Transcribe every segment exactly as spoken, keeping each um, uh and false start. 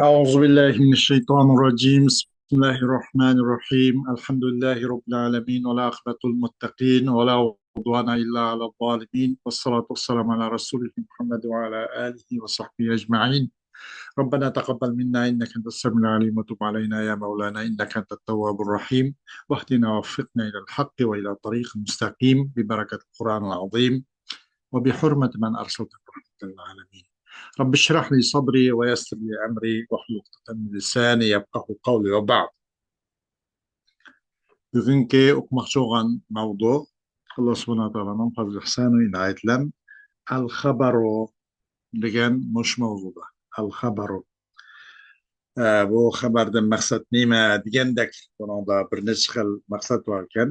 أعوذ بالله من الشيطان الرجيم. بسم الله الرحمن الرحيم. الحمد لله رب العالمين، والعاقبة للمتقين، ولا عدوان إلا على الظالمين، والصلاة والسلام على رسوله محمد وعلى آله وصحبه أجمعين. ربنا تقبل منا إنك أنت السميع العليم، وتب علينا يا مولانا إنك أنت التواب الرحيم، واهدنا ووفقنا إلى الحق وإلى طريق مستقيم ببركة القرآن العظيم وبحرمة من أرسلته رحمة للعالمين. رب اشرح لي صدري ويسر لي أمري واحلل عقدة من لساني يفقهوا قولي وبعد. بۈگۈنكى ئوقۇماقچى بولغان ماۋزۇ، ئاللا سۇبھانەھۇ ۋە تائالانىڭ پەزلى ئىھسانى ئىنايەت بىلەن ئەل خەبەرۇ دېگەن مۇشۇ ماۋزۇدا. ئەل خەبەرۇ. ئە، بۇ خەبەردىن مەقسەت نېمە دېگەندەك، بۇنىڭدا بىر نەچچە خىل مەقسەت بار ئىكەن.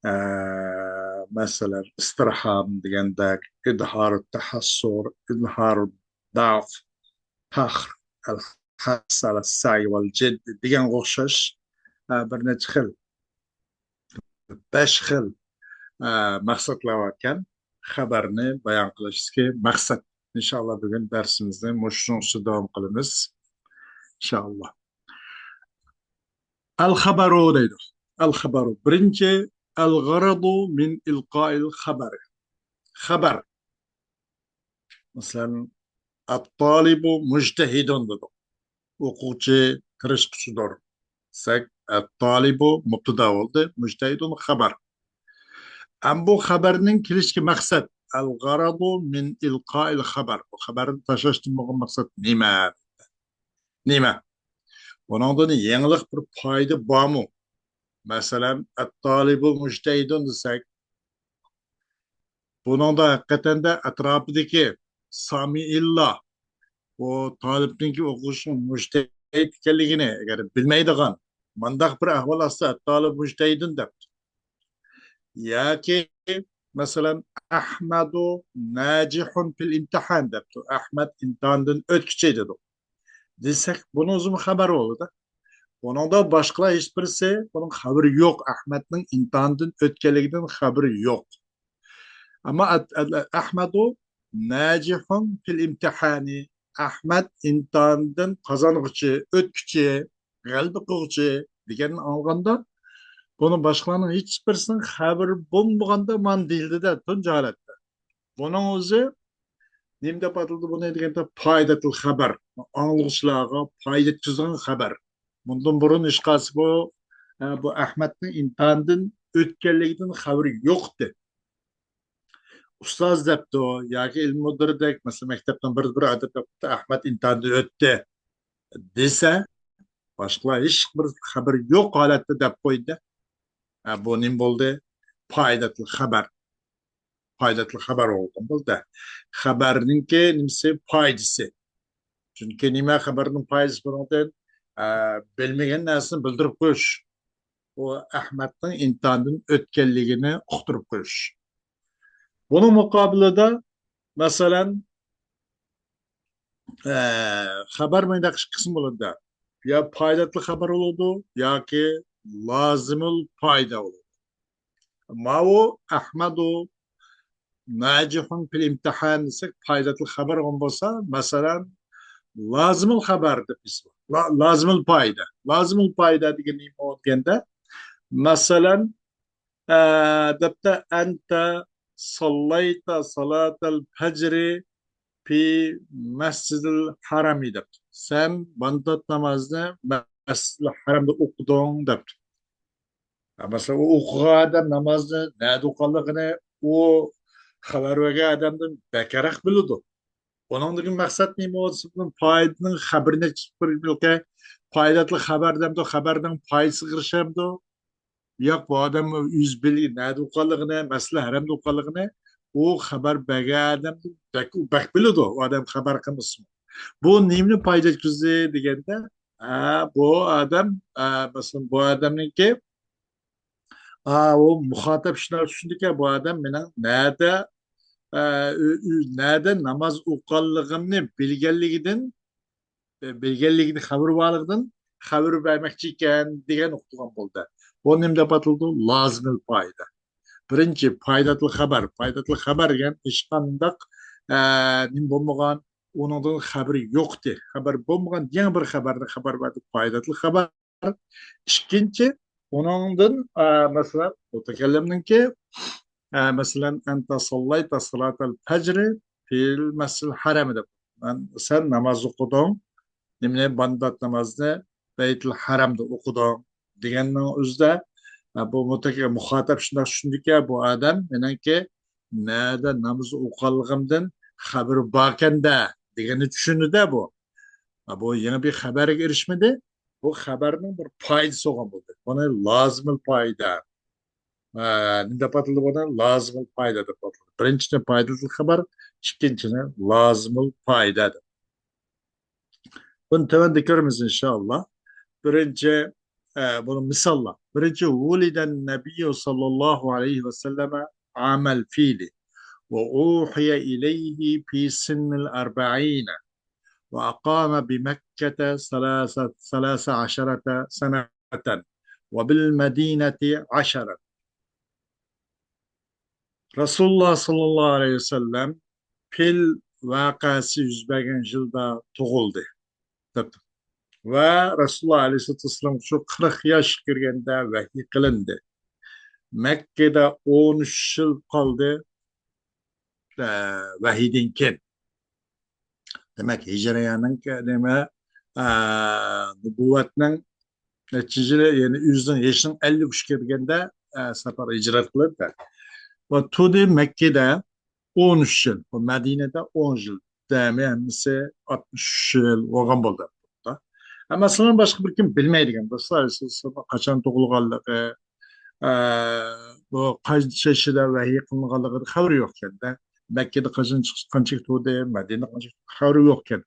ئە، مەسىلەن، ئىستىرھام دېگەندەك، ئىزھارۇ تەھەسسۇر، ئىزھارۇ دەئف، پەخر، ئەل ھەس ئەلە سەي ۋەل جىد دېگەنگە ئوخشاش، ئە، بىر نەچچە خىل، بەش خىل، ئە، مەقسەتلەر باركەن خەبەرنى بايان قىلىشتىكى مەقسەت. ئىنشائاللا، بۈگۈن دەرسىمىزنى مۇشۇنىڭ ئۈستىدە داۋام قىلىمىز. ئىنشائاللا. ئەل خەبەرۇ دەيدۇ. ئەل خەبەرۇ. بىرىنچى، ئەل غەرەزۇ مىن ئىلقائىل خەبەر. خەبەر. مەسىلەن، ئەت-تالىبۇ مۇجتەھىدۇن دېدۇق. ئوقۇغۇچى تىرىشقۇچىدۇر دېسەك، ئەت-تالىبۇ مۇبتىدا بولدى، مۇجتەھىدۇن خەبەر. ئەمما بۇ خەبەرنىڭ كېلىشكە مەقسەت، ئەل غەرەزۇ مىن ئىلقائىل خەبەر. بۇ خەبەرنى تاشلاشتىن بولغان مەقسەت نېمە؟ نېمە؟ بۇنىڭدىن يېڭىلىق بىر پايدا بارمۇ؟ مەسىلەن، ئەت-تالىبۇ مۇجتەھىدۇن دېسەك، بۇنىڭدا ھەقىقەتەندە ئەتراپىدىكى سامىئىنلار بۇ تالىپنىڭكى ئوقۇغۇچىنىڭ مۇجتەھىد ئىكەنلىكىنى ئەگەر بىلمەيدىغان، مۇنداق بىر ئەھۋال ئاستىدا ئەت-تالىبۇ مۇجتەھىدۇن دەپتۇ. ياكى، مەسىلەن، ئەھمەدۇ ناجىھۇن فىل ئىمتىھان دەپتۇ. ئەھمەد ئىمتىھاندىن ئۆتكۈچى دېدۇق. دېسەك، بۇنىڭ ئۆزىمۇ خەبەر بولىدۇ. بۇنىڭدا باشقىلار ھېچ بىرسى، بۇنىڭ خەۋىرى يوق. ئەھمەدنىڭ ئىمتىھاندىن ئۆتكەنلىكىدىن خەۋىرى يوق. ئەمما ئەت-، ئەت-، ئەھمەدۇ ناجىھۇن فىل ئىمتىھانى. ئەھمەد ئىمتىھاندىن قازانغۇچى، ئۆتكۈچى، غەلىبە قىلغۇچى دېگەننى ئاڭلىغاندا، بۇنى باشقىلارنىڭ ھېچ بىرسىنىڭ خەۋىرى بولمىغاندا مانا دېيىلدى-دە، تۇنجى ھالەتتە. بۇنىڭ ئۆزى نېمە دەپ ئاتىلىدۇ بۇنى دېگەندە، پائىدەتۇل خەبەر، ئاڭلىغۇچىلارغا پايدا يەتكۈزىدىغان خەبەر. بۇندىن بۇرۇن ھېچقايسى بۇ، ئە، بۇ ئەھمەدنىڭ ئىمتىھاندىن ئۆتكەنلىكىدىن خەۋىرى يوق ئىدى. ئۇستاز دەپتۇ ياكى ئىلمى مۇدىردەك، مەسىلەن، مەكتەپنىڭ بىر، بىر ئادەم دەپتۇ، ئەھمەد ئىمتىھاندىن ئۆتتى دېسە، باشقىلار ھېچ بىر خەۋىرى يوق ھالەتتە دەپ قويدى. ھە، بۇ نېمە بولدى؟ پائىدەتۇل خەبەر. پائىدەتۇل خەبەر بولغان بولدى. خەبەرنىڭكى نېمىسى؟ پايدىسى. چۈنكى نېمە خەبەرنىڭ پايدىسى بۇنىڭدىن؟ ئە، بىلمىگەن نەرسىنى بىلدۈرۈپ قويۇش. ئۇ ئەھمەدنىڭ ئىمتىھاندىن ئۆتكەنلىكىنى ئۇقتۇرۇپ قويۇش. بۇنىڭ مۇقابىلىدا، مەسىلەن، ئە، خەبەر مۇنداق ئىككى قىسىم بولىدۇ. يا پائىدەتلىك خەبەر بولىدۇ، ياكى لازىمۇل پائىدە بولىدۇ. ماۋۇ ئەھمەدۇ ناجىھۇن فىل ئىمتىھان دېسەك، پائىدەتلىك خەبەر بولسا، مەسىلەن، لازىمۇل خەبەر دەپ ئىسمى. لا-، لازىمۇل پائىدە. لازىمۇل پائىدە دېگەن نېمە دېگەندە، مەسىلەن، ئە، دەپتە، ئەنتە ساللايتا سالاتەل فەجرى پى مەسجىدىل ھەرەمى دەپتۇ. سەن بامدات نامازنى مەسجىدىل ھەرەمدە ئوقۇدۇڭ دەپتۇ. ھە، مەسىلەن، ئۇ ئوقۇغان ئادەم نامازنى نەدە ئوقۇغانلىقىنى ئۇ خەۋەر بەرگەن ئادەمدىن بەكرەك بىلىدۇ. ئۇنىڭدىكى مەقسەت نېمە بولسا، بۇنىڭ پائىدىنىڭ خەبىرىنى چىقىپ بېرىپ، پائىدەتلىك خەبەر دەمدۇ، خەبەرنىڭ پائىدىسىغا ئېرىشەمدۇ؟ ياق، بۇ ئادەم ئۆزى بىل-، نەدە ئوقۇغانلىقىنى، مەسىلەن، ھەرەمدە ئوقۇغانلىقىنى ئۇ خەۋەر بەرگەن ئادەم بەك، بەك بىلىدۇ، ئۇ ئادەم خەۋەر قىلمىسىمۇ. بۇ نېمىنى پايدا يەتكۈزدى دېگەندە، ھە، بۇ ئادەم، ئە، مەسىلەن، بۇ ئادەمنىڭكى، ئا، ئۇ مۇخاتەپ شۇنداق چۈشىنىدىكەن، بۇ ئادەم مېنىڭ نەدە، ئە، ئۆ-، ئۆ-، نەدە ناماز ئوقۇغانلىقىمنى بىلگەنلىكىدىن، ئە، بىلگەنلىكىدىن خەۋىرى بارلىقىدىن خەۋىرى بەرمەكچى ئىكەن دېگەن ئۇقتۇرغان بولدى. بۇ نېمە دەپ ئاتىلىدۇ؟ لازىمىل پائىدە. بىرىنچى، پائىدەتلىك خەۋەر. پائىدەتلىك خەۋەر دېگەن ھېچقانداق، ئە، نېمە بولمىغان، ئۇنىڭدىن خەۋىرى يوق ئىدى. خەۋەر بولمىغان يېڭى بىر خەۋەرنى خەۋەر بەردى، پايدىلىق خەۋەر. ئىككىنچى، ئۇنىڭدىن، ئە، مەسىلەن، مۇتەكەللىمنىڭكى، ئە، مەسىلەن، «أنت صليت صلاة الفجر في المسجد الحرام» دەپ، مەن، سەن ناماز ئوقۇدۇڭ، نېمىنى، بامدات نامازنى بەيتۇل ھەرەمدە ئوقۇدۇڭ دېگەننىڭ ئۆزىدە، ئە، بۇ مۇتەك-، مۇخاتەپ شۇنداق چۈشىنىدىكەن، بۇ ئادەم مېنىڭكى نەدە ناماز ئوقۇغانلىقىمدىن خەۋىرى باركەندە دېگەننى چۈشىنىدۇ بۇ. ئە، بۇ يېڭى بىر خەۋەرگە ئېرىشمىدى. بۇ خەۋەرنىڭ بىر پايدىسى بولغان بولدى. بۇنى لازىمىل پايدە، ئە، نېمە دەپ ئاتىلىدۇ بۇنى؟ لازىمىل پايدە دەپ ئاتىلىدۇ. بىرىنچىنى پايدىلىق خەۋەر، ئىككىنچىنى لازىمىل پايدە دەپ. بۇنى تۆۋەندە كۆرىمىز، ئىنشائاللا. بىرىنچى، ئە، بۇنى مىساللار. بىرىنچى، ولد النبي صلى الله عليه وسلم عام الفيل، وأوحي إليه في سن الأربعين، وأقام بمكة ثلاث، ثلاث عشرة سنة، وبالمدينة عشرا. رەسۇلۇللاھ ساللاللاھۇ ئەلەيھى ۋەسەللەم پىل ۋەقەسى يۈز بەرگەن يىلدا تۇغۇلدى، دەپتۇ. ۋە رەسۇلۇللاھ ئەلەيھىسسالاتۇ ۋەسسالام شۇ قىرىق ياشقا كىرگەندە ۋەھىي قىلىندى. مەككىدە ئون ئۈچ يىل قالدى، ئە، ۋەھىيدىن كېيىن. دېمەك، ھىجرىيەنىڭ، نېمە، ئە، نۇبۇۋۋەتنىڭ نەچچىنچى يىلى، يەنى ئۆزىنىڭ يېشىنىڭ ئەللىك ئۈچكە كىرگەندە، ئە، سەپەر ھىجرەت قىلىپ، ۋە تۇردى مەككىدە ئون ئۈچ يىل، بۇ مەدىنىدە ئون يىل، دەمى ھەممىسى ئاتمىش ئۈچ يىل بولغان بولدى. ئەمما سىلەرنىڭ باشقا بىر كىم بىلمەيدىكەن، رەسۇلۇللاھ ئەلەيھىسسالام قاچان تۇغۇلغانلىقى، ئە، بۇ قانچە يېشىدا ۋەھىي قىلىنغانلىقىدا خەۋىرى يوق ئىكەندە. مەككىدە قاچان چىق-، قانچىلىك تۇردى، مەدىنىدە قانچىلىك، خەۋىرى يوق ئىكەن.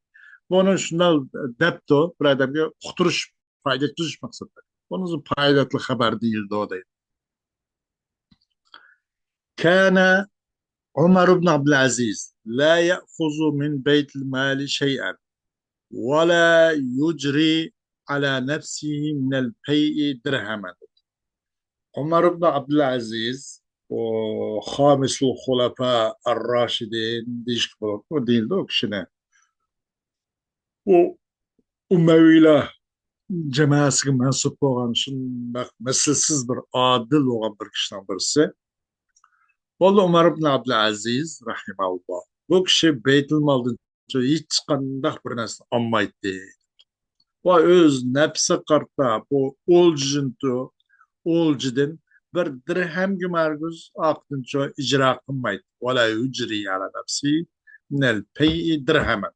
بۇنى شۇنداق دەپتۇ، بىر ئادەمگە ئۇقتۇرۇش، پايدا يەتكۈزۈش مەقسىتىدە. بۇنى پايدىلىق خەۋەر دېيىلىدۇ دەيدۇ. كان عمر بن عبد العزيز لا يأخذ من بيت المال شيئا ولا يجري على نفسه من الفيء درهما. ئۆمەر ئىبن ئابدۇلئەزىز، ئۇ خامىسۇل خۇلەپا ئەر-راشىدىن دېيىشكە بولىدۇ، دېيىلدى ئۇ كىشىنى. ئۇ ئۇمەۋىيلەر جامائەسىگە مەنسۇپ بولغان شۇنداق مىسلىسىز بىر ئادىل بولغان بىر كىشىنىڭ بىرسى. بولدى، ئۆمەر ئىبن ئابدۇلئەزىز رەھىمەھۇللاھ، بۇ كىشى بەيتۇلمالدىن ھېچقانداق بىر نەرسىنى ئالمايتتى. ۋە ئۆز نەپسىگە قارىتا بۇ ئولجىدىن، ئولجىدىن بىر دىرھەمگە مەركىز ئاقتىنچۇ ئىجرا قىلمايتتى. ولا يجري على نفسه من الفيء درهما.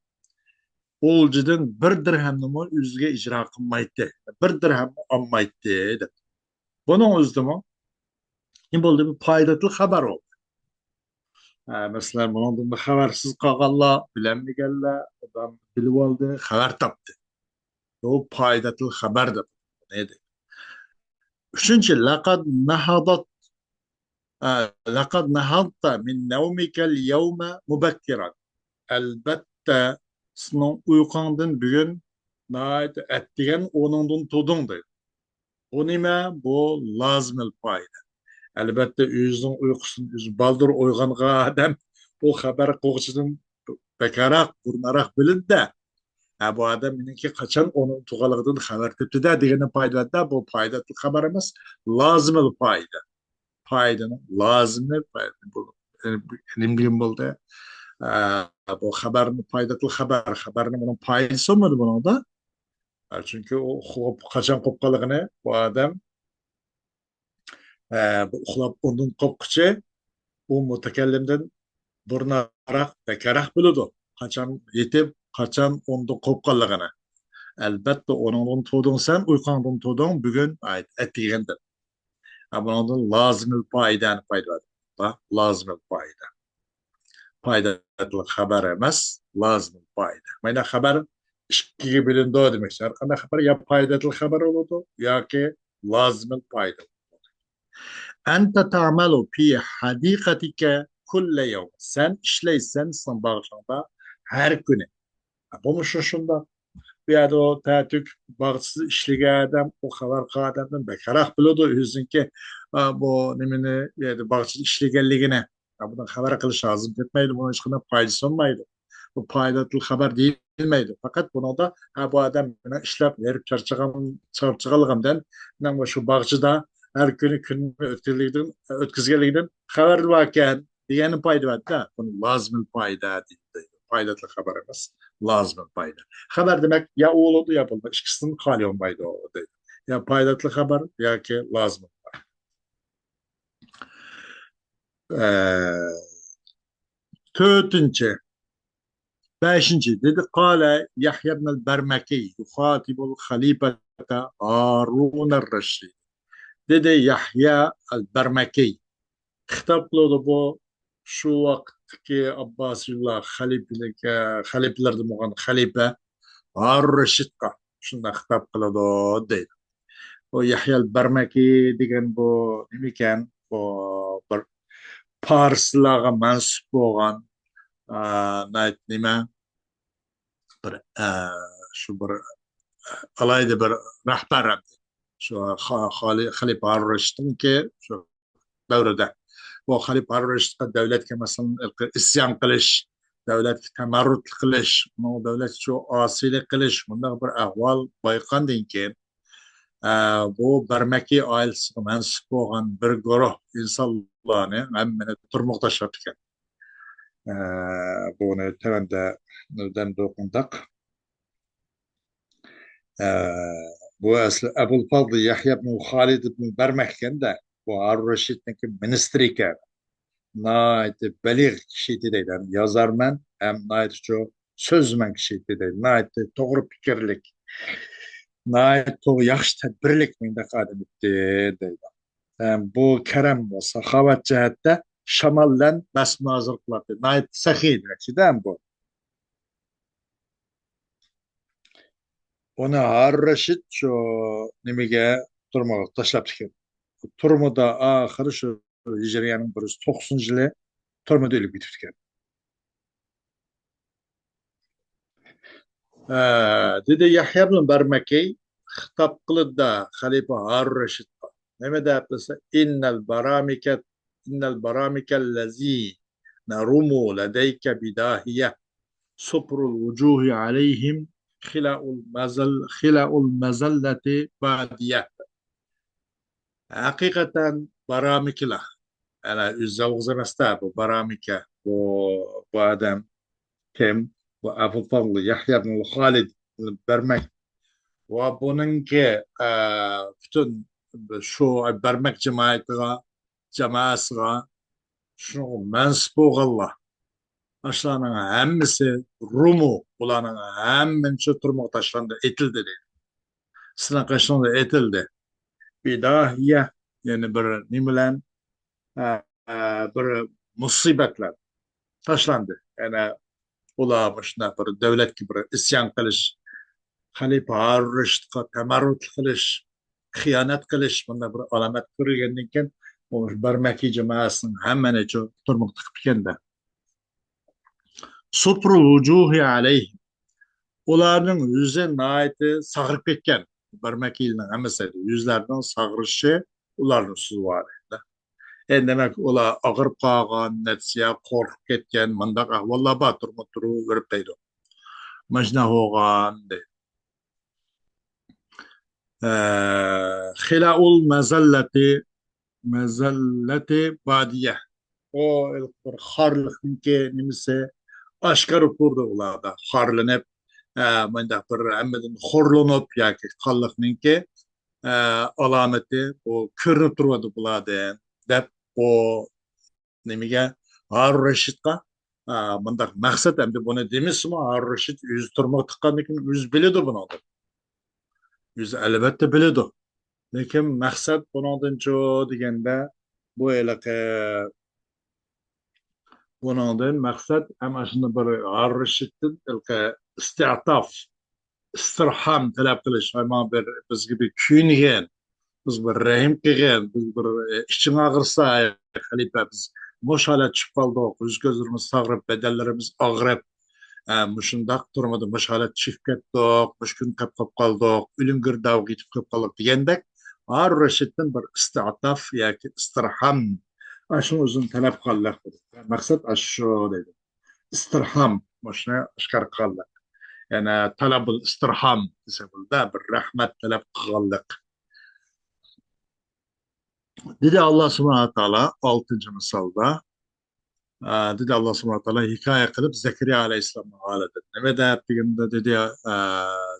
ئولجىدىن بىر دىرھەمنىمۇ ئۆزىگە ئىجرا قىلمايتتى. بىر دىرھەمنى ئالمايتتى، دەپ. بۇنىڭ ئۆزىدىمۇ نېمە بولدى؟ بىر پايدىلىق خەۋەر بولدى. ھە، مەسىلەن، بۇنىڭدىن خەۋەرسىز قالغانلار، بىلەلمىگەنلەر، ئادەم بىلىۋالدى، خەۋەر تاپتى. بۇ پايدىلىق خەۋەر دەپ ئاتىلىدۇ. ئۈچىنچى، لەقەد نەھەدت، ئە، لەقەد نەھەدتە مىن نەۋمىكەل يەۋمە مۇبەككىرەن. ئەلبەتتە، سېنىڭ ئۇيقۇڭدىن بۈگۈن ناھايىتى ئەتىگەن ئورنۇڭدىن تۇردۇڭ، دەيدۇ. بۇ نېمە؟ بۇ لازىمىل پايدە. ئەلبەتتە، ئۆزىنىڭ ئۇيقۇسىدىن ئۆزى بالدۇر ئويغانغان ئادەم بۇ خەۋەر قوغۇچىدىن بەكراق، بۇرۇنراق بىلىدۇ-دە. ھە، بۇ ئادەم مېنىڭكى قاچان ئورنۇمدا تۇرغانلىقىدىن خەۋەر تېپتى-دە دېگەندىن پايدا بولىدۇ-دە، بۇ پايدىلىق خەۋەر ئەمەس، لازىمىل پايدە. پايدىنىڭ لازىمى، پايدا بۇ، نېمە دېگەن بولدى؟ ئە، بۇ خەۋەرنى پايدىلىق خەۋەر، خەۋەرنى بۇنىڭ پايدىسى بولمىدى بۇنىڭدا. ئە، چۈنكى ئۇ قوپ-، قاچان قوپقانلىقىنى بۇ ئادەم، ئە، بۇ ئۇخلاپ ئورنىدىن قوپقۇچى ئۇ مۇتەكەللىمدىن بۇرۇنراق، بەكراق بىلىدۇ. قاچان يېتىپ، قاچان ئورنىدىن قوپقانلىقىنى. ئەلبەتتە، ئورنۇڭدىن تۇردۇڭ سەن، ئۇيقۇڭدىن تۇردۇڭ، بۈگۈن ئەتىگەن دەپ. ھە، بۇنىڭدىن لازىمىل پايدەنى پايدا بار. لازىمىل پايدە. پايدىلىق خەۋەر ئەمەس، لازىمىل پايدە. مانا خەۋەر ئىككىگە بۆلۈنىدۇ دېمەكچى. ھەر قانداق خەۋەر يا پايدىلىق خەۋەر بولىدۇ ياكى لازىمىل پايدە. أنت تعمل في حديقتك كل يوم. سەن ئىشلەيسەن سېنىڭ باغچاڭدا ھەر كۈنى. بۇمۇ شۇ شۇنداق. بۇ يەردە ئۇ تەتۈك باغچىسىدا ئىشلىگەن ئادەم، ئۇ خەۋەر قىلغان ئادەمدىن بەكراق بىلىدۇ ئۆزىنىڭكى، ئا، بۇ نېمىنى، بۇ يەردە باغچىدا ئىشلىگەنلىكىنى. ئا، بۇنىڭ خەۋەر قىلىش لازىم كەتمەيدۇ، بۇنىڭ ھېچقانداق پايدىسى بولمايدۇ. بۇ پايداتىل خەۋەر دېيىلمەيدۇ. پەقەت بۇنىڭدا، ھە، بۇ ئادەم مېنىڭ ئىشلەپ، ھېرىپ چارچىغان، چارچىغانلىقىمدىن، مېنىڭ مۇشۇ باغچىدا ھەر كۈنى كۈنۈمنى ئۆتكۈزگەنلىكىدىن، ئۆتكۈزگەنلىكىدىن خەۋەر باركەن دېگەننى پايدا بەردى. بۇنى لازىمىل پايدا دەيدۇ. پايداتىل خەۋەر ئەمەس، لازىمىل پايدا. خەۋەر دېمەك يا ئۇ بولىدۇ، يا بولمايدۇ. ئىككىسىدىن خالىي بولمايدۇ دەيدۇ. يا پايداتىل خەۋەر ياكى لازىمىل پايدا. ئە، تۆتىنچى، بەشىنچى دېدى، قال يحيى بن البرمكي يخاطب الخليفة هارون الرشيد. دېدى يەھيا ئەل بەرمەكىي خىتاب قىلىدۇ بۇ شۇ ۋاقىتتىكى ئابباسىيلار خەلىپىلىك، خەلىپىلەردىن بولغان خەلىپە ھارۇن رەشىدقا شۇنداق خىتاب قىلىدۇ دەيدۇ. بۇ يەھيا ئەل بەرمەكىي دېگەن بۇ نېمىكەن؟ بۇ بىر پارسلارغا مەنسۇپ بولغان، ئا، ناھايىتى نېمە، بىر، ئا، شۇ بىر ئالاھىدە بىر رەھبەر. شۇ خا-، خالى-، خەلىپە ھارۇن رەشىدنىڭكى شۇ دەۋرىدە. بۇ خەلىپە ھارۇن رەشىدقا دۆلەتكە، مەسىلەن، ئىسيان قىلىش، دۆلەتكە تەمەررۇت قىلىش، ئۇنىڭ دۆلەتكە شۇ ئاسىيلىق قىلىش، مۇنداق بىر ئەھۋال بايقىغاندىن كېيىن، ئە، بۇ بەرمەكىي ئائىلىسىگە مەنسۇپ بولغان بىر گۇرۇھ ئىنسانلارنى ھەممىنى تۈرمىگە تاشلاپتىكەن. ئە، بۇنى تۆۋەندە دەمدۇق مۇنداق. ئە، بۇ ئەسلى ئەبۇل فەزل يەھيا ئىبنۇ خالىد ئىبنۇ بەرمەك ئىكەن-دە. بۇ ھارۇن رەشىدنىڭكى مىنىستىرى ئىكەن. ناھايىتى بەلىغ كىشى ئىدى دەيدۇ. ھەم يازارمەن، ھەم ناھايىتى شۇ سۆزمەن كىشى ئىدى دەيدۇ. ناھايىتى توغرا پىكىرلىك، ناھايىتى توغرا، ياخشى تەدبىرلىك مۇنداق ئادەم ئىدى دەيدۇ. ھەم بۇ كەرەم ۋە ساخاۋەت جەھەتتە شامال بىلەن بەس مۇنازىرە قىلاتتى. ناھايىتى سەخىي كىشى-دە بۇ. ئۇنى ھارۇن رەشىد شۇ نېمىگە، تۈرمىگە تاشلاپتىكەن. تۈرمىدە ئاخىرى شۇ ھىجرىيەنىڭ بىر يۈز توقسىنىنچى يىلى تۈرمىدە ئۆلۈپ كېتىپتىكەن. ئە، دېدى يەھيا ئىبن بەرمەكىي خىتاب قىلدى خەلىپە ھارۇن رەشىدقا. نېمە دەپ دېسە، إن البرامكة، إن البرامكة الذين رموا لديك بداهية صفر الوجوه عليهم خلاء المذل-، خلاء المذلة بادية. ھەقىقەتەن بارامىكىلار، يەنى ئۆزى يالغۇز ئەمەس-دە، بۇ بارامىكە، بۇ، بۇ ئادەم كىم؟ بۇ ئەبۇ فەزل يەھيا ئىبن خالىد بەرمەك. ۋە بۇنىڭكى، ئە، پۈتۈن شۇ بەرمەك جامائىتىغا، جامائەسىغا، شۇنىڭغا مەنسۇپ بولغانلار، ئاشۇلارنىڭ ھەممىسى رۇمۇ، ئۇلارنىڭ ھەممىسى تۈرمىگە تاشلاندى، ئېتىلدى دەيدۇ. سىزنىڭ قېشىڭىزدا ئېتىلدى. بىداھىيە، يەنى بىر نېمە بىلەن، ئە، ئە، بىر مۇسىبەت بىلەن تاشلاندى. يەنى ئۇلار مۇشۇنداق بىر دۆلەتكە بىر ئىسيان قىلىش، خەلىپە ھارۇن رەشىدقا تەمەررۇت قىلىش، خىيانەت قىلىش، بۇنداق بىر ئالامەت كۆرۈلگەندىن كېيىن، ئۇ بەرمەكى جامائەسىنىڭ ھەممىنى شۇ تۈرمىگە تىقىپتىكەن-دە. سۇپرۇل ۋۇجۇھى ئەلەيھىم. ئۇلارنىڭ يۈزى ناھايىتى ساغرىپ كەتكەن. بەرمەكىلىنىڭ ھەممىسى يۈزلەرنىڭ ساغرىشى ئۇلارنىڭ ئۈستىدە بار ئىدى. ئەي، دېمەك، ئۇلار ئاغرىپ قالغان، نەتسىيە، قورقۇپ كەتكەن، مۇنداق ئەھۋاللار بار، تۈرمىدە تۇرۇۋېرىپ دەيدۇ. ماشۇنداق بولغان دەيدۇ. ئە، خىلائۇل مەزەللەتى، مەزەللەتى بادىيە. ئۇ بىر خارلىقنىڭكى نېمىسى ئاشكارا تۇرىدۇ ئۇلاردا. خارلىنىپ، ئە، مۇنداق بىر ھەممىدىن خورلىنىپ ياكى خارلىقنىڭكى، ئە، ئالامىتى بۇ كۆرۈنۈپ تۇرۇۋاتىدۇ بۇلاردىن، دەپ ئۇ نېمىگە، ھارۇن رەشىدقا، ئا، مۇنداق مەقسەت، ئەمدى بۇنى دېمىسىمۇ، ھارۇن رەشىد ئۆزى تۈرمىگە تىققاندىن كېيىن ئۆزى بىلىدۇ بۇنىڭدىن. ئۆزى ئەلۋەتتە بىلىدۇ. لېكىن مەقسەت بۇنىڭدىنچۇ دېگەندە، بۇ ھېلىقى، بۇنىڭدىن مەقسەت ھەم ئاشۇنداق بىر ھارۇن رەشىدتىن ھېلىقى ئىستىئتاف، ئىستىرھام تەلەپ قىلىش، ھاي، ماڭا بىر، بىزگە بىر كۆيۈنگىن، بىزگە بىر رەھىم قىلغىن، بىز بىر، ئە، ئىچىڭ ئاغرىسا، ئەي خەلىپە، بىز مۇشۇ ھالەتتە چۈشۈپ قالدۇق، يۈز كۆزلىرىمىز ساغرىپ، بەدەنلىرىمىز ئاغرىپ، ئە، مۇشۇنداق تۈرمىدە مۇشۇ ھالەتتە چۈشۈپ كەتتۇق، مۇشۇ كۈنگە قېلىپ قالدۇق، ئۆلۈم گىردابىغا يېتىپ قېلىپ قالدۇق دېگەندەك، ھارۇن رەشىدتىن بىر ئىستىئتاف ياكى ئىستىرھام، ئاشۇنى ئۆزىنى تەلەپ قىلغانلىق. مەقسەت ئاشۇ دەيدۇ. ئىستىرھام. مۇشۇنى ئاشكارا قىلغانلىق. يەنى تەلەبۇل ئىستىرھام دېسە بولىدۇ، بىر رەھمەت تەلەپ قىلغانلىق. دېدى ئاللا سۇبھانەھۇ ۋە تائالا ئالتىنچى مىسالدا، ئە، دېدى ئاللا سۇبھانەھۇ ۋە تائالا ھېكايە قىلىپ زەكەرىيا ئەلەيھىسسالامنىڭ ھالىدىن. نېمە دەپ دېگەندە دېدى، ئە،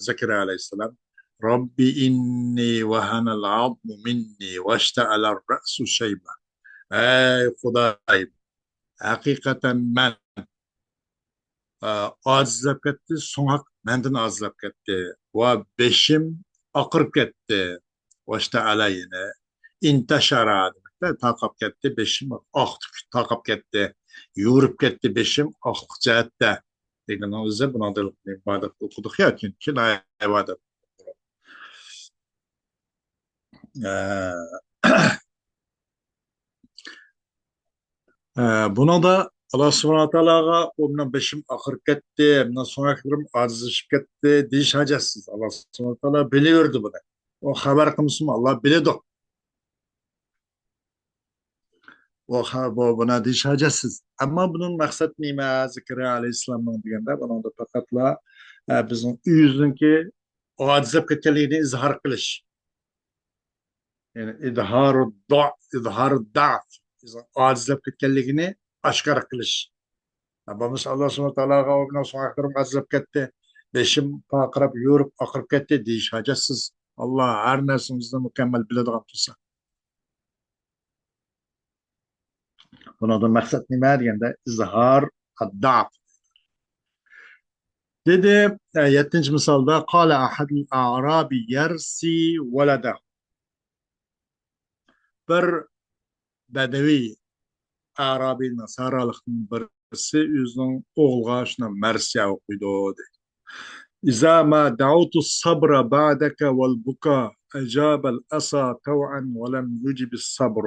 زەكەرىيا ئەلەيھىسسالام، رەببى ئىننى ۋەھەنەل ئەزمۇ مىننى ۋەشتەئەلەر رەسۇ شەيبە. ئەي خۇدايىم، ھەقىقەتەن مەن ئاجىزلاپ كەتتى، سوڭاق مەندىن ئاجىزلاپ كەتتى. ۋە بېشىم ئاقىرىپ كەتتى. ۋەشتەئەلە يەنى ئىنتەشەرە دېمەكتە، تارقاپ كەتتى، بېشىم ئاقتى، تارقاپ كەتتى. يورۇپ كەتتى بېشىم ئاقلىق جەھەتتە. دېگەننىڭ ئۆزى بۇنىڭدا ئىبادەت ئوقۇدۇق يا، كىنايە ئىبادەت. ئە، ئە، بۇنىڭدا ئاللا سۇبھانەھۇ ۋە تائالاغا ئۇ مېنىڭ بېشىم ئاقىرىپ كەتتى، مېنىڭ سۆڭەكلىرىم ئاجىزلىشىپ كەتتى دېيىش ھاجەتسىز. ئاللا سۇبھانەھۇ ۋە تائالا بىلىۋېرىدۇ بۇنى. ئۇ خەۋەر قىلمىسىمۇ ئاللا بىلىدۇ. ئۇ خە-، بۇ، بۇنى دېيىش ھاجەتسىز. ئەمما بۇنىڭ مەقسەت نېمە؟ زەكەرىيا ئەلەيھىسسالامنىڭ دېگەندە، بۇنىڭدا پەقەتلا، ئە، بىزنىڭ ئۆزىنىڭكى ئاجىزلاپ كەتكەنلىكىنى ئىزھار قىلىش. يەنى ئىزھارۇ دۇ-، ئىزھارۇ دەئف. ئاجىزلاپ كەتكەنلىكىنى ئاشكارا قىلىش. ھە، بولمىسا ئاللا سۇبھانەھۇ ۋە تائالاغا ئۇ مېنىڭ سۆڭەكلىرىم ئاجىزلاپ كەتتى، بېشىم پارقىراپ، يورۇپ، ئاقىرىپ كەتتى دېيىش ھاجەتسىز. ئاللا ھەر نەرسىمىزنى مۇكەممەل بىلىدىغان تۇرسا. بۇنىڭدىن مەقسەت نېمە دېگەندە، ئىزھار ئەددەئف. دېدى، ئە، يەتتىنچى مىسالدا، قال أحد الأعراب يرثي ولده. بىر بەدەۋىي ئەرابىينىڭ، سەھرالىقنىڭ بىرسى ئۆزىنىڭ ئوغلىغا شۇنداق مەرسىيە ئوقۇيدۇ، دەيدۇ. إذا ما دعوت الصبر بعدك والبكاء أجاب الأسى طوعا ولم يجب الصبر.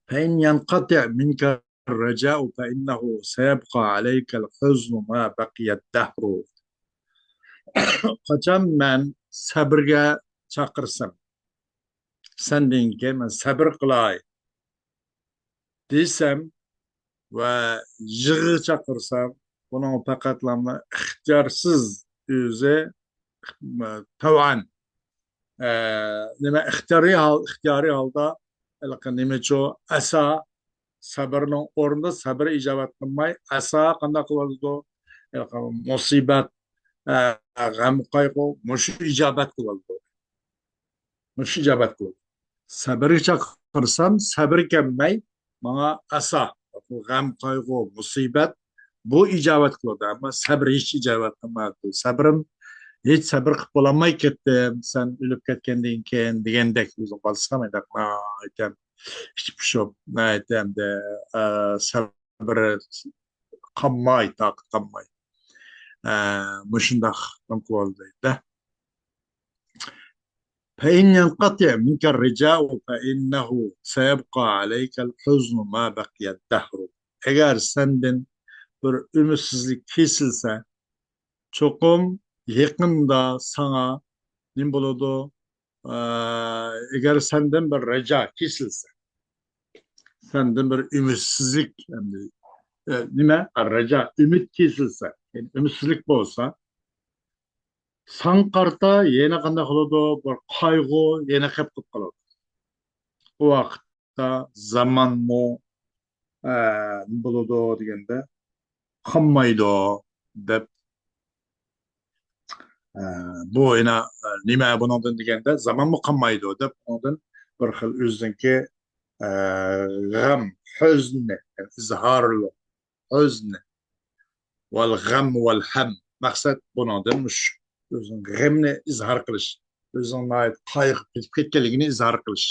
فإن ينقطع منك الرجاء فإنه سيبقى عليك الحزن ما بقي الدهر. قاچان مەن سەبرگە چاقىرسام، سەندىن كېيىن مەن سەبر قىلاي دېسەم ۋە يىغىغا چاقىرسام، بۇنىڭ پەقەتلا ئىختىيارسىز ئۆزى، تەۋئان، ئە، نېمە، ئىختىيارىي ھال، ئىختىيارىي ھالدا ھېلىقى نېمىچۇ، ئەسا، سەبرنىڭ ئورنىدا سەبر ئىجابەت قىلماي، ئەسا قانداق قىلىۋالىدۇ؟ ھېلىقى مۇسىبەت، ئە، غەم قايغۇ، مۇشۇ ئىجابەت قىلىۋالىدۇ. مۇشۇ ئىجابەت قىلىدۇ. سەبرگە چاقىرسام، سەبرى كەلمەي، ماڭا ئەسا، غەم، قايغۇ، مۇسىبەت، بۇ ئىجابەت قىلىدۇ. ئەمما سەبرى ھېچ ئىجابەت قىلمايدۇ. سەبرىم، ھېچ سەبرى قىلىپ بولالماي كەتتىم، سەن ئۆلۈپ كەتكەندىن كېيىن دېگەندەك، ئۆزىنىڭ بالىسىغا مۇنداق ناھايىتى ئىچى پۇشۇپ، ناھايىتى ئەمدى، ئە، سەبرى قالماي، تاقىتى قالماي، ئە، مۇشۇنداق نېمە قىلىۋالدى دەيدۇ. فإن ينقطع منك الرجاء فإنه سيبقى عليك الحزن ما بقي الدهر. ئەگەر سەندىن بىر ئۈمىدسىزلىك كېسىلسە، چوقۇم يېقىندا ساڭا نېمە بولىدۇ؟ ئە، ئەگەر سەندىن بىر رەجا كېسىلسە، سەندىن بىر ئۈمىدسىزلىك، ئەمدى، ئە، نېمە؟ رەجا، ئۈمىد كېسىلسە، يەنى ئۈمىدسىزلىك بولسا، ساڭا قارىتا يەنە قانداق بولىدۇ؟ بىر قايغۇ يەنە قېلىپ قالىدۇ. ئۇ ۋاقىتتا زامانمۇ، ئە، نېمە بولىدۇ دېگەندە، قالمايدۇ دەپ، ئە، بۇ يەنە، ئە، نېمە بۇنىڭدىن دېگەندە، زامانمۇ قالمايدۇ دەپ، ئۇنىڭدىن بىر خىل ئۆزىنىڭكى، ئە، غەم، ھۆزنى، يەنى ئىزھارلىق، ھۆزن ۋەل غەم ۋەل ھەم. مەقسەت بۇنىڭدىن مۇشۇ. ئۆزىنىڭ غېمىنى ئىزھار قىلىش، ئۆزىنىڭ ناھايىتى قايغۇ پېتىپ كەتكەنلىكىنى ئىزھار قىلىش.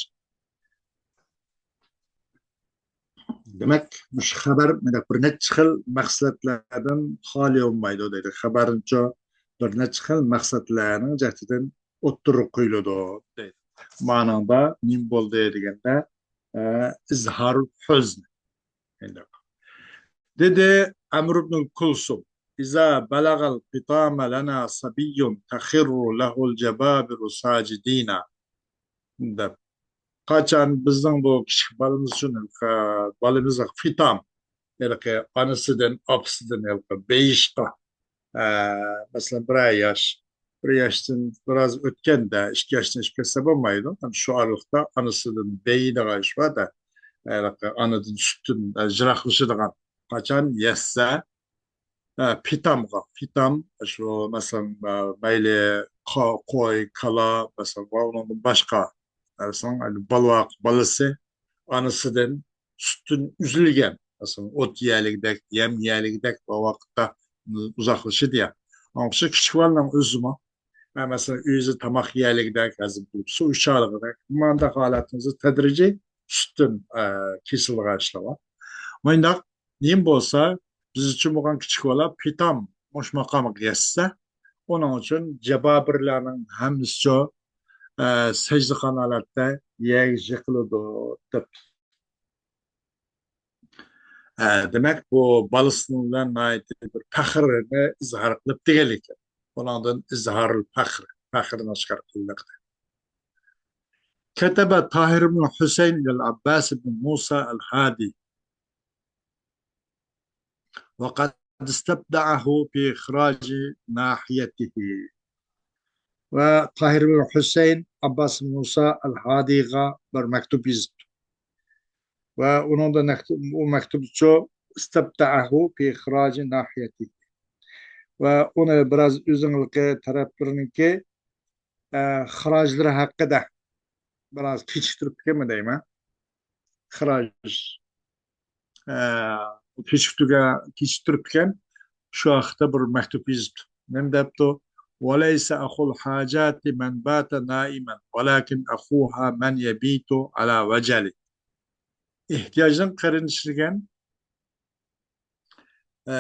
دېمەك، مۇشۇ خەۋەر مانا بىر نەچچە خىل مەقسەتلەردىن خالىي بولمايدۇ دەيدۇ. خەۋەرنىچۇ بىر نەچچە خىل مەقسەتلەرنىڭ جەھىتىدىن ئوتتۇرىغا قويۇلىدۇ دەيدۇ. مانىڭدا نېمە بولدى دېگەندە، ئە، ئىزھار ھۆزن. دېدى ئەمر ئىبنۇل كۇلسۇم، إذا بلغ الفطام لنا صبي تخر له الجبابر ساجدين. دەپ. قاچان بىزنىڭ بۇ كىچىك بالىمىز ئۈچۈن، ئە، بالىمىزغا فىتام، ھېلىقى ئانىسىدىن، ئاپىسىدىن ھېلىقى بېيىشقا، ئە، مەسىلەن، بىرەر ياش، بىر ياشتىن بىراز ئۆتكەندە، ئىككى ياشتىن ئېشىپ كەتسە بولمايدۇ. شۇ ئارىلىقتا ئانىسىدىن بېيىدىغان ئىش بار-دە، ھېلىقى ئانىدىن سۈتتىن، ئە، يىراقلىشىدىغان. قاچان يەتسە، ئە، پىتامغا، پىتام، شۇ، مەسىلەن، ئە، مەيلى قا-، قوي، كالا، مەسىلەن، ۋە ئۇنىڭدىن باشقا، ئە، ساڭ-، بالىۋاق بالىسى ئانىسىدىن سۈتتىن ئۈزۈلگەن، مەسىلەن، ئوت يېيەلىگىدەك، يەم يېيەلىگىدەك بىر ۋاقىتتا ئۇزاقلىشىدۇ يا. ئاڭقىشى كىچىك بالىنىڭ ئۆزىمۇ، ئە، مەسىلەن، ئۆزى تاماق يېيەلىگىدەك، ھەزىم قىلىپ سۇ ئىچەلىگىدەك، مۇنداق ھالەتنىڭ تەدرىجىي سۈتتىن، ئە، كېسىلىدىغان ئىشلار بار. مۇنداق نېمە بولسا، بىز ئۈچۈن بولغان كىچىك بالا پىتام مۇشۇ ماقامغا يەتسە، ئۇنىڭ ئۈچۈن جابابىرلارنىڭ ھەممىسىچۇ، ئە، سەجدىخان ھالەتتە يەرگە يىقىلىدۇ، دەپ. ئە، دېمەك، بۇ بالىسى بىلەن ناھايىتى بىر پەخرىنى ئىزھار قىلىپ دېگەن ئىكەن. بۇنىڭدىن ئىزھارۇل پەخر، پەخرىنى ئاشكارا قىلدى. كتب طاهر بن حسين إلى العباس بن موسى الهادي، وقد استبدعه في إخراج ناحيته. ۋە تاھىر بىن ھۈسەيىن ئابباس مۇسا ئەل ھادىيغا بىر مەكتۇپ يېزىپتۇ. ۋە ئۇنىڭدا نەكتۇ-، ئۇ مەكتۇپچۇ، استبدعه في إخراج ناحيته. ۋە ئۇنى بىراز ئۆزىنىڭكى تەرەپلىرىنىڭكى، ئە، خىراجلىرى ھەققىدە بىراز كېچىكتۈرۈپتىكەنمۇ دەيمەن. خىراج، ئە، كېچىكتۈرگە-، كېچىكتۈرۈپتىكەن. شۇ ھەقتە بىر مەكتۇپ يېزىپتۇ. نېمە دەپتۇ؟ وليس أخو الحاجة من بات نائما، ولكن أخوها من يبيت على وجل. ئېھتىياجنىڭ قېرىندىشى دېگەن، ئە،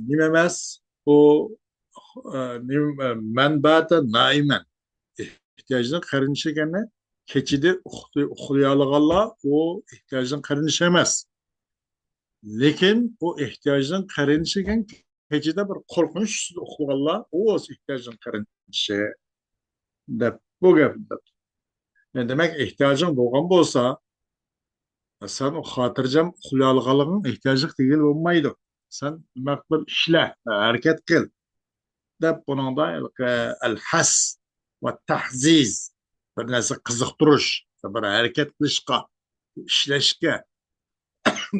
نېمە ئەمەس، ئۇ، ئە، نېمە، ئە، من بات نائما. ئېھتىياجنىڭ قېرىندىشى دېگەننى كېچىدە ئۇخلىيالىغانلار ئۇ ئېھتىياجنىڭ قېرىندىشى ئەمەس. لېكىن ئۇ ئېھتىياجنىڭ قېرىندىشى دېگەن كېچىدە بىر قورقۇنچ ئۈستىدە ئۇخلىغانلار، ئۇ ئېھتىياجنىڭ قېرىندىشى دەپ، بۇ گەپنى دەپتۇ. يەنى دېمەك، ئېھتىياجىڭ بولغان بولسا، سەن ئۇ خاتىرجەم ئۇخلىيالىغانلىقىڭ ئېھتىياجلىق دېگىلى بولمايدۇ. سەن نېمە قىل، ئىشلە، ھەرىكەت قىل، دەپ بۇنىڭدا ئەلھەس ۋە تەھزىز، بىر نەرسە قىزىقتۇرۇش، بىر ھەرىكەت قىلىشقا، ئىشلەشكە،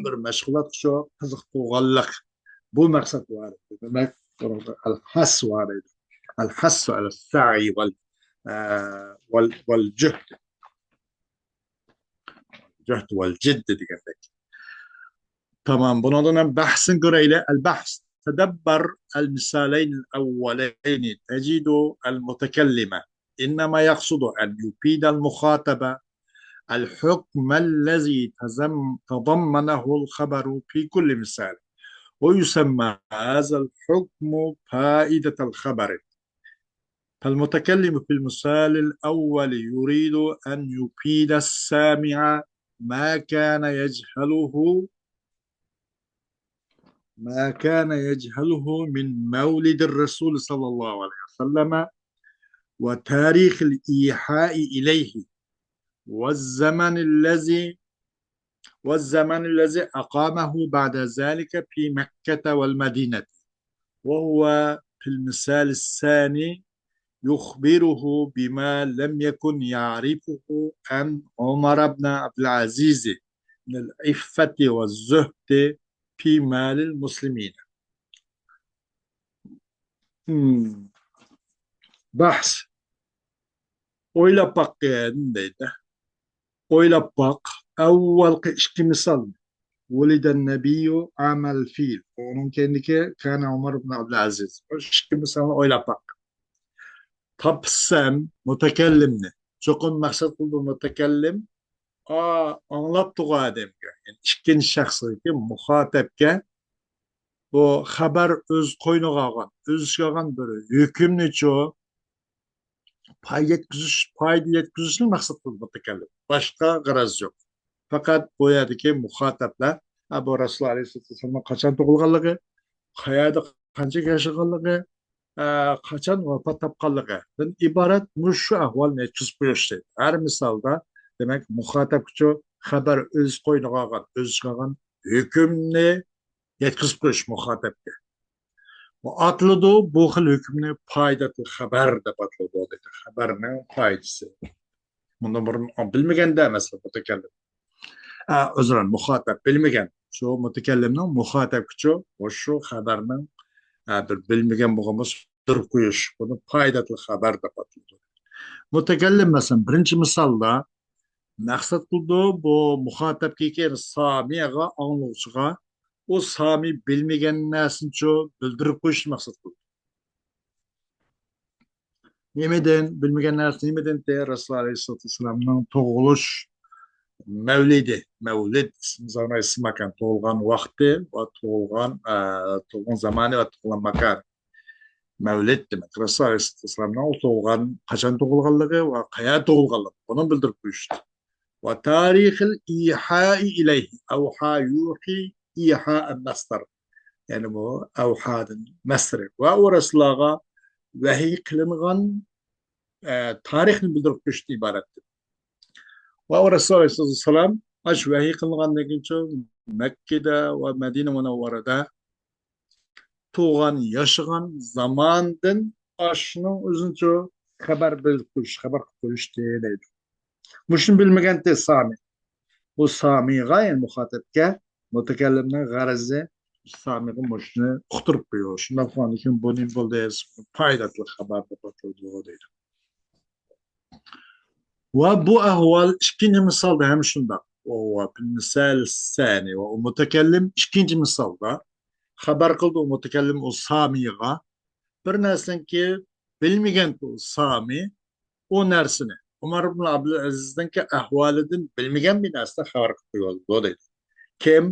بىر مەشغۇلاتقا شۇ قىزىقتۇرغانلىق، بۇ مەقسەت بار ئىدى. دېمەك، بۇنىڭدا ئەلھەس بار ئىدى. ئەلھەس ئەلەسسەئي ۋەل، ئە، ۋەل، ۋەل جۇھد. جۇھد ۋەل جىدد دېگەندەك. تامام، بۇنىڭدىن ھەم بەھسىنى كۆرەيلى. البحث. تدبر المثالين الأولين تجد المتكلم إنما يقصد أن يفيد المخاطب الحكم الذي تزم-، تضمنه الخبر في كل مثال، ويسمى هذا الحكم فائدة الخبر. فالمتكلم في المثال الأول يريد أن يفيد السامع ما كان يجهله، ما كان يجهله من مولد الرسول صلى الله عليه وسلم وتاريخ الإيحاء إليه والزمن الذي، والزمن الذي أقامه بعد ذلك في مكة والمدينة، وهو في المثال الثاني يخبره بما لم يكن يعرفه عن عمر بن عبد العزيز من العفة والزهد في مال المسلمين. Hmm. بەھس. ئويلاپ باققىن دەيدۇ. ئويلاپ باق. ئەۋۋەلقى ئىككى مىسال. ولد النبي عام الفيل. ئۇنىڭ كەينىدىكى كان عمر بن عبد العزيز. بۇ ئىككى مىسالنى ئويلاپ باق. تاپسام مۇتەكەللىمنى. چوقۇم مەقسەت قىلىدۇ مۇتەكەللىم. ئا، ئاڭلاپتىغۇ ئادەمگە. يەنى ئىككىنچى شەخسكە، مۇخاتەپكە بۇ خەۋەر ئۆز قوينىغا ئالغان، ئۆز ئىچىگە ئالغان بىر ھۆكۈمنىچۇ پايدا يەتكۈزۈش، پايدا يەتكۈزۈشنى مەقسەت قىلىدۇ مۇتەكەللىم. باشقا غەرەز يوق. پەقەت بۇ يەردىكى مۇخاتەپلەر، ئە، بۇ رەسۇل ئەلەيھىسسالاتۇ ۋەسسالامنىڭ قاچان تۇغۇلغانلىقى، قەيەردە قانچە ياشىغانلىقى، ئە، قاچان ۋاپات تاپقانلىقىدىن ئىبارەت مۇشۇ ئەھۋالنى يەتكۈزۈپ قويۇش دەيدۇ. ھەر مىسالدا، دېمەك، مۇخاتەپكىچۇ خەۋەر ئۆز قوينىغا ئالغان، ئۆز ئىچىگە ئالغان ھۆكۈمنى يەتكۈزۈپ قويۇش مۇخاتەپكە. ئاتىلىدۇ، بۇ خىل ھۆكۈمنى پائىدەتۇل خەبەر دەپ ئاتىلىدۇ، دەيدۇ. خەبەرنىڭ پائىدىسى. بۇندىن بۇرۇن بىلمىگەندە، مەسىلەن، مۇتەكەللىم، ئە، ئۆزرە مۇخاتەپ بىلمىگەن، شۇ مۇتەكەللىمنىڭ مۇخاتەپكىچۇ، مۇشۇ خەبەرنىڭ، ئە، بىر بىلمىگەن بولغان بولسا، بىلدۈرۈپ قويۇش، بۇنى پائىدەتۇل خەبەر دەپ ئاتىلىدۇ. مۇتەكەللىم، مەسىلەن، بىرىنچى مىسالدا مەقسەت قىلىدۇ، بۇ مۇخاتەپكە، سامىغا، ئاڭلىغۇچىغا، ئۇ سامى بىلمىگەن نەرسىنىچۇ بىلدۈرۈپ قويۇشنى مەقسەت قىلىدۇ. نېمىدىن؟ بىلمىگەن نەرسە نېمىدىن؟ رەسۇل ئەلەيھىسسالاتۇ ۋەسسالامنىڭ تۇغۇلۇش مەۋلىدى، مەۋلىد ئىسمى زامانى ئىسمى ماكان، تۇغۇلغان ۋاقتى ۋە تۇغۇلغان، ئە، تۇغۇلغان زامانى ۋە تۇغۇلغان ماكان. مەۋلىد دېمەك، رەسۇل ئەلەيھىسسالامنىڭ تۇغۇلغان، قاچان تۇغۇلغانلىقى ۋە قەيەردە تۇغۇلغانلىقى، بۇنى بىلدۈرۈپ قويۇشتى. ۋە تارىخىل ئىھائى ئىلەيھى، ئەۋھا يۇھى ئىھائەن مەسدەر. يەنى بۇ ئەۋھادىن مەسدىرى. ۋە ئۇ رەسۇللارغا ۋەھىي قىلىنغان، ئە، تارىخنى بىلدۈرۈپ قويۇشتىن ئىبارەتتۇر. ۋە ئۇ رەسۇل ئەلەيھىسسالام ئاشۇ ۋەھىي قىلىنغاندىن كېيىنچۇ مەككىدە ۋە مەدىنە مۇنەۋۋەرەدە تۇغۇلغان، ياشىغان زاماندىن ئاشۇنىڭ ئۆزىنىچۇ خەۋەر بىلدۈرۈپ قويۇش، خەۋەر قىلىپ قويۇشتى دەيدۇ. مۇشۇنى بىلمىگەنتى سامى. بۇ سامىغا، يەنى مۇخاتەپكە مۇتەكەللىمنىڭ غەرىزى سامىغا مۇشۇنى ئۇقتۇرۇپ قويۇش. شۇنداق بولغاندىكىن بۇ نېمە بولدى؟ پائىدەتلىك خەۋەر بولۇپ قالدى دەيدۇ. ۋە بۇ ئەھۋال ئىككىنچى مىسالدا ھەم شۇنداق. ۋە، ۋە فىل مىسال سانى، ۋە ئۇ مۇتەكەللىم ئىككىنچى مىسالدا خەۋەر قىلدى، ئۇ مۇتەكەللىم ئۇ سامىغا بىر نەرسىنىڭكى بىلمىگەن ئۇ سامى ئۇ نەرسىنى ئۆمەر ئىبن ئابدۇلئەزىزنىڭكى ئەھۋالىدىن بىلمىگەن بىر نەرسىنى خەۋەر قىلىپ قويۇۋالىدۇ دەيدۇ. كىم؟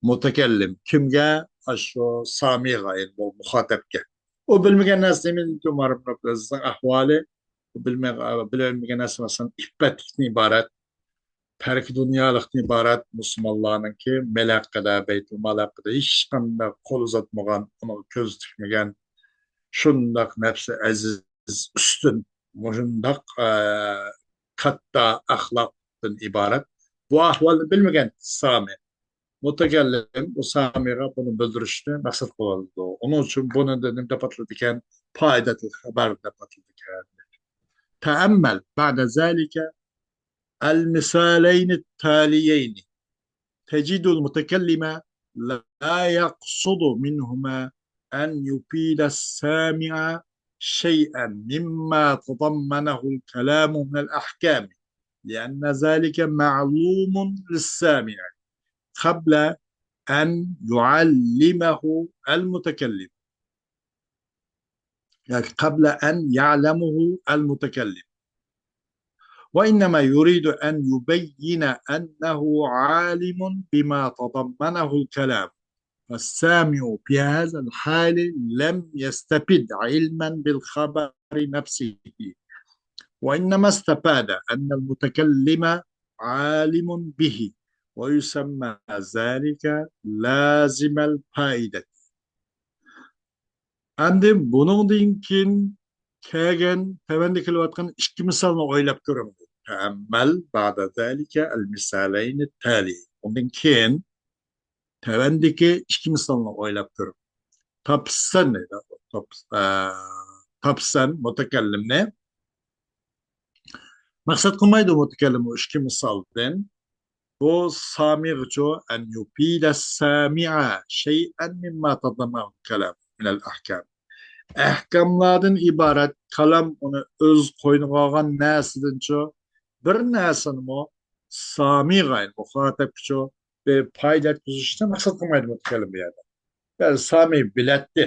مۇتەكەللىم. كىمگە؟ ئاشۇ سامىغا، يەنى بۇ مۇخاتەپكە. ئۇ بىلمىگەن نەرسە نېمە؟ ئۆمەر ئىبن ئابدۇلئەزىزنىڭ ئەھۋالى. ئۇ بىلمەي-، بىلەلمىگەن نەرسە، مەسىلەن، ئىپپەتلىكتىن ئىبارەت، تەركى دۇنيالىقتىن ئىبارەت، مۇسۇلمانلارنىڭكى مېلى ھەققىدە، بەيتۇلمال ھەققىدە ھېچقانداق قول ئۇزاتمىغان، ئۇنىڭغا كۆز تىكمىگەن، شۇنداق نەپسى ئەزىز، ئۈستۈن، مۇشۇنداق، ئە، كاتتا ئەخلاقتىن ئىبارەت. بۇ ئەھۋالنى بىلمىگەن سامى مۇتەكەللىم ئۇ سامىغا بۇنى بىلدۈرۈشنى مەقسەت قىلىۋالىدۇ. ئۇنىڭ ئۈچۈن بۇنى نېمە دەپ ئاتىلىدىكەن؟ پائىدەتۇل خەبەر دەپ ئاتىلىدىكەن. تەئەممەل بەئدە زالىكە المثالين التاليين تجد المتكلم لا يقصد منهما أن يفيد السامع شيئا مما تضمنه الكلام من الأحكام، لأن ذلك معلوم للسامع قبل أن يعلمه المتكلم، يعني قبل أن يعلمه المتكلم، وإنما يريد أن يبين أنه عالم بما تضمنه الكلام، فالسامع في هذا الحال لم يستفد علما بالخبر نفسه، وإنما استفاد أن المتكلم عالم به، ويسمى ذلك لازم الفائدة. ئەمدى بۇنىڭدىن كېيىن كەلگەن، تۆۋەندە كېلىۋاتقان ئىككى مىسالنى ئويلاپ كۆرۈڭ. تەئەممەل بەئدە زالىكە ئەل مىسالەينى تالى. ئۇندىن كېيىن تۆۋەندىكى ئىككى مىسالنى ئويلاپ كۆرۈڭ. تاپسان دەيدۇ. تاپ-، ئە، تاپسان مۇتەكەللىمنى مەقسەت قىلمايدۇ مۇتەكەللىم بۇ ئىككى مىسالدىن. بۇ سامىغىچۇ، أن يفيد السامع شيئا مما تضمنه الكلام من الأحكام. ئەھكاملاردىن ئىبارەت كالام ئۇنى ئۆز قوينىغا ئالغان نەرسىدىنچۇ بىر نەرسىنىمۇ سامىغا، يەنى مۇخاتەپكىچۇ بىر پايدا يەتكۈزۈشنى مەقسەت قىلمايدۇ مۇتەكەللىم بۇ يەردە. بەلكى سامى بىلەتتى.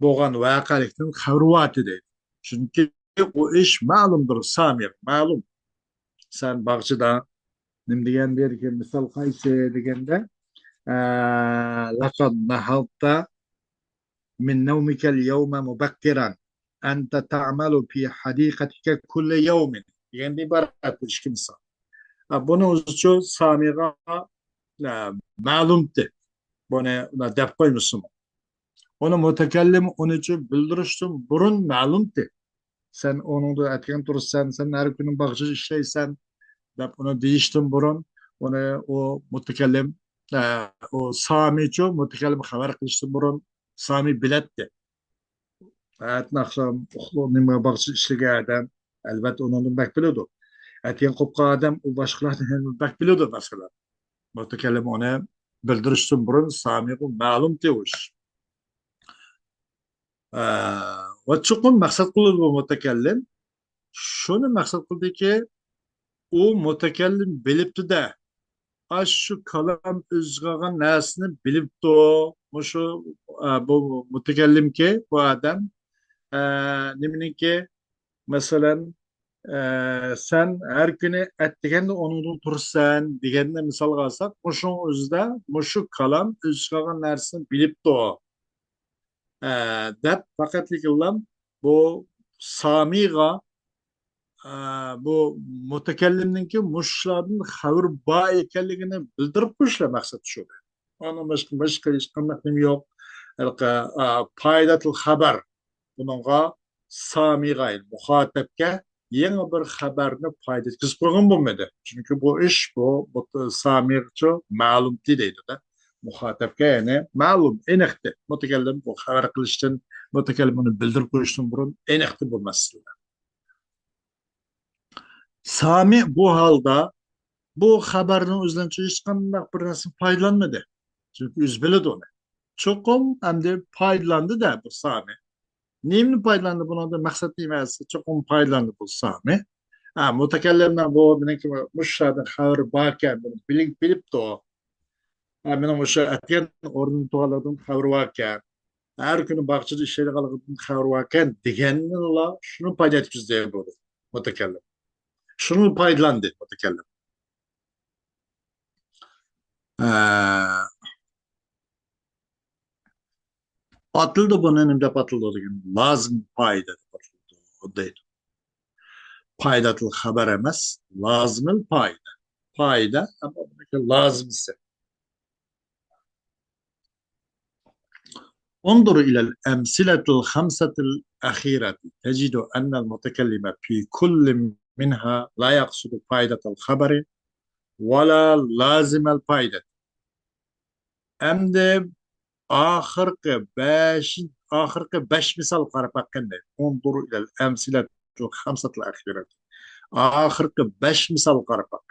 بولغان ۋەقەلىكتىن خەۋىرى بارتى دەيدۇ. چۈنكى ئۇ ئىش مەلۇمدۇر، سامىغا مەلۇم. سەن باغچىدا نېمە دېگەن بىر مىسال قايسى دېگەندە، ئە، لقد نهضت من نومك اليوم مبكرا، أنت تعمل في حديقتك كل يوم دېگەندىن ئىبارەت بۇ ئىككى مىسال. ئە، بۇنىڭ ئۆزىچۇ سامىغا، ئە، مەلۇمتى. بۇنى دەپ قويمىسىمۇ. ئۇنى مۇتەكەللىم ئۇنىچۇ بىلدۈرۈشتىن بۇرۇن مەلۇمتى. سەن ئۇنىڭدا ئەتىگەن تۇرىسەن، سەن ھەر كۈنى باغچىدا ئىشلەيسەن، دەپ ئۇنى دېيىشتىن بۇرۇن ئۇنى ئۇ مۇتەكەللىم ئە، ئۇ سامىچۇ مۇتەكەللىم خەۋەر قىلىشتىن بۇرۇن سامى بىلەتتى. ئەتىناخشام ئۇخلۇق نېمە باغچە ئىشلىگەن ئادەم، ئەلۋەتتە، ئۇنىڭدىن بەك بىلىدۇ. ئەتىگەن قوپقان ئادەم ئۇ باشقىلاردىن بەك بىلىدۇ، مەسىلەن. مۇتەكەللىم ئۇنى بىلدۈرۈشتىن بۇرۇن سامىغا مەلۇم دېيىش. ئە، ۋە چوقۇم مەقسەت قىلىدۇ بۇ مۇتەكەللىم. شۇنى مەقسەت قىلدىكى، ئۇ مۇتەكەللىم بىلىپتۇ-دە، ئاشۇ كالام ئۆزى قىلغان نەرسىنى بىلىپتۇ. مۇشۇ، ئە، بۇ مۇتەكەللىمكى، بۇ ئادەم، ئە، نېمىنىڭكى، مەسىلەن، ئە، سەن ھەر كۈنى ئەتىگەندە ئورنۇڭدىن تۇرىسەن دېگەننى مىسالغا ئالساق، مۇشۇنىڭ ئۆزىدە مۇشۇ كالام ئۆزى قىلغان نەرسىنى بىلىپتۇ. ئە، دەپ پەقەتلىكىنلا بۇ سامىغا، ئە، بۇ مۇتەكەللىمنىڭكى مۇشۇلاردىن خەۋىرى بار ئىكەنلىكىنى بىلدۈرۈپ قويۇشلا مەقسەت شۇ. ئاندىن باشقا، باشقا ھېچقانداق نېمە يوق. ھېلىقى، ئە، پايداتىل خەبەر بۇنىڭغا سامىغا، مۇخاتەبكە يېڭى بىر خەۋەرنى پايدا يەتكۈزۈپ قويغان بولمىدى. چۈنكى بۇ ئىش بۇ، بۇ سامىغىچۇ مەلۇمتى دەيدۇ-دە. مۇخاتەبكە يەنى مەلۇم، ئېنىقتى. مۇتەكەللىم بۇ خەۋەر قىلىشتىن، مۇتەكەللىم ئۇنى بىلدۈرۈپ قويۇشتىن بۇرۇن ئېنىقتى بۇ مەسىلە. سامى بۇ ھالدا بۇ خەۋەرنىڭ ئۆزىدىن ھېچقانداق بىر نەرسە پايدىلانمىدى. چۈنكى ئۆزى بىلىدۇ ئۇنى. چوقۇم ئەمدى پايدىلاندى-دە بۇ سامى. نېمىنى پايدىلاندى بۇنىڭدىن؟ مەقسەت نېمە؟ سامى چوقۇم پايدىلاندى بۇ سامى. ھە، مۇتەكەللىمنىڭ بۇ مېنىڭكى مۇشۇ شەھەردىن خەۋىرى باركەن، بۇنى بىلىپ، بىلىپتۇ. ھە، مېنىڭ مۇشۇ ئەتىگەن ئورنۇمدا تۇرغانلىقىدىن خەۋىرى باركەن. ھەر كۈنى باغچىدا ئىشلەيدىغانلىقىدىن خەۋىرى باركەن دېگەندىنلا شۇنى پايدا يەتكۈزدى بۇ مۇتەكەللىم. شۇنى پايدىلاندى مۇتەكەللىم. ھە. ئاتىلىدۇ بۇنى نېمە دەپ ئاتىلىدۇ دېگەن، لازىم پايدا دەپ ئاتىلىدۇ دەيدۇ. پايداتىل خەبەر ئەمەس، لازىمىل پايدا. پايدا، ئەمما بۇنىڭكى لازىمسى. انظر إلى الأمثلة الخمسة الأخيرة تجد أن المتكلم في كل منها لا يقصد فائدة الخبر ولا لازم الفائدة. ئەمدى ئاخىرقى بەش، ئاخىرقى بەش مىسال قاراپ باققىن دەيدۇ. انظر إلى الأمثلة الخمسة الأخيرة. ئاخىرقى بەش مىسال قاراپ باق.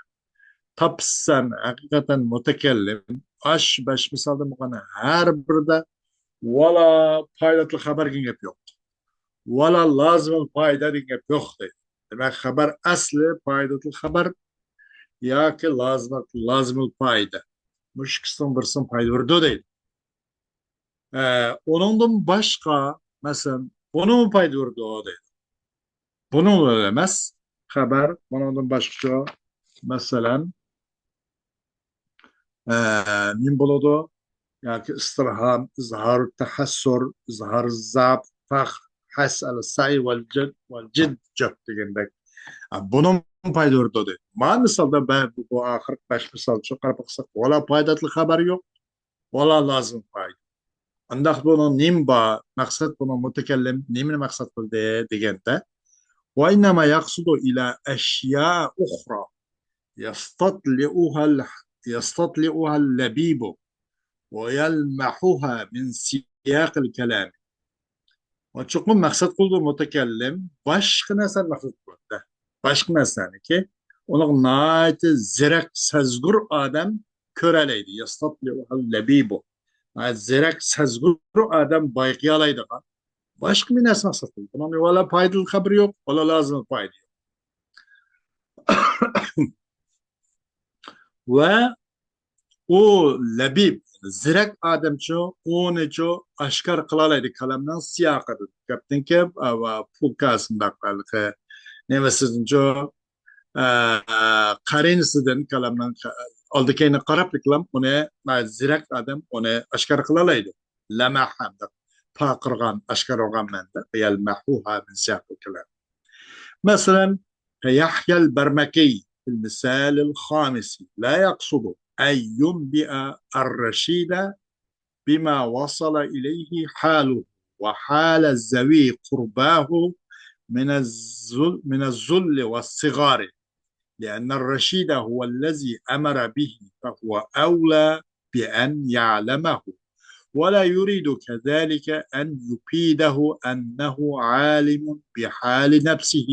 تاپسان ھەقىقەتەن مۇتەكەللىم ئاش بەش مىسالدىن بولغان ھەر بىرىدە ۋالا پايداتىل خەبەر دېگەن گەپ يوق. ۋالا لازىمىل پايدا دېگەن گەپ يوق دەيدۇ. دېمەك، خەبەر ئەسلى پايداتىل خەبەر ياكى لازىمىل، لازىمىل پايدا. مۇشۇ ئىككىسىنىڭ بىرسىنىڭ پايدا بېرىدۇ دەيدۇ. ئە، ئۇنىڭدىن باشقا، مەسىلەن، بۇنىڭمۇ پايدا بېرىدۇ دەيدۇ. بۇنىڭ ئەمەس، خەۋەر، بۇنىڭدىن باشقىچە، مەسىلەن، ئە، نېمە بولىدۇ؟ ياكى ئىستىرھام، ئىزھار تەھەسسۇر، ئىزھار زەئپ، فەخر، ھەس ئەل سەي ۋەل جىد، ۋەل جىد جەپ دېگەندەك. ئە، بۇنىڭ پايدا بېرىدۇ دەيدۇ. مانا مىسالدا بە-، بۇ، بۇ ئاخىرقى بەش مىسالچە قاراپ باقساق، ۋالا پايداتىل خەۋەر يوق. ۋالا لازىم پايدا. ئانداق بۇنىڭ نېمە بار؟ مەقسەت بۇنىڭ مۇتەكەللىم نېمىنى مەقسەت قىلدى دېگەندە، وإنما يقصد إلى أشياء أخرى يستطلعها ال-، يستطلعها اللبيب ويلمحها من سياق الكلام. ۋە چوقۇم مەقسەت قىلىدۇ مۇتەكەللىم، باشقا نەرسىنى مەقسەت قىلىدۇ. باشقا نەرسىنىكى، ئۇنىڭ ناھايىتى زېرەك، سەزگۈر ئادەم كۆرەلەيدۇ. يستطلعها اللبيب. ناھايىتى زېرەك، سەزگۈر ئادەم بايقىيالايدىغان باشقا بىر نەرسە مەقسەت قىلىدۇ. بۇنىڭ ۋالا پايدىلىق خەۋىرى يوق، ۋالا لازىم پايدا يوق. ۋە ئۇ لەبىب، زېرەك ئادەمچۇ، ئۇنىچۇ ئاشكارا قىلالايدۇ كالامنىڭ سىياقىدىن. گەپتىنكى، ئا، ۋە پۇل كاسىنداق ھېلىقى نېمىسىدىنچۇ، ئا، قەرىنىسىدىن كالامنىڭ ئالدى كەينىگە قاراپلا كالام ئۇنى، زېرەك ئادەم ئۇنى ئاشكارا قىلالايدۇ. لەمەھ ھەمدە پارقىرىغان، ئاشكارا بولغان مەنىدە. يلمحها من سياق الكلام. مەسىلەن، يحيى البرمكي في المثال الخامس لا يقصد أن ينبئ الرشيد بما وصل إليه حاله وحال ذوي قرباه من الذل، من الذل والصغار، لأن الرشيد هو الذي أمر به، فهو أولى بأن يعلمه، ولا يريد كذلك أن يفيده أنه عالم بحال نفسه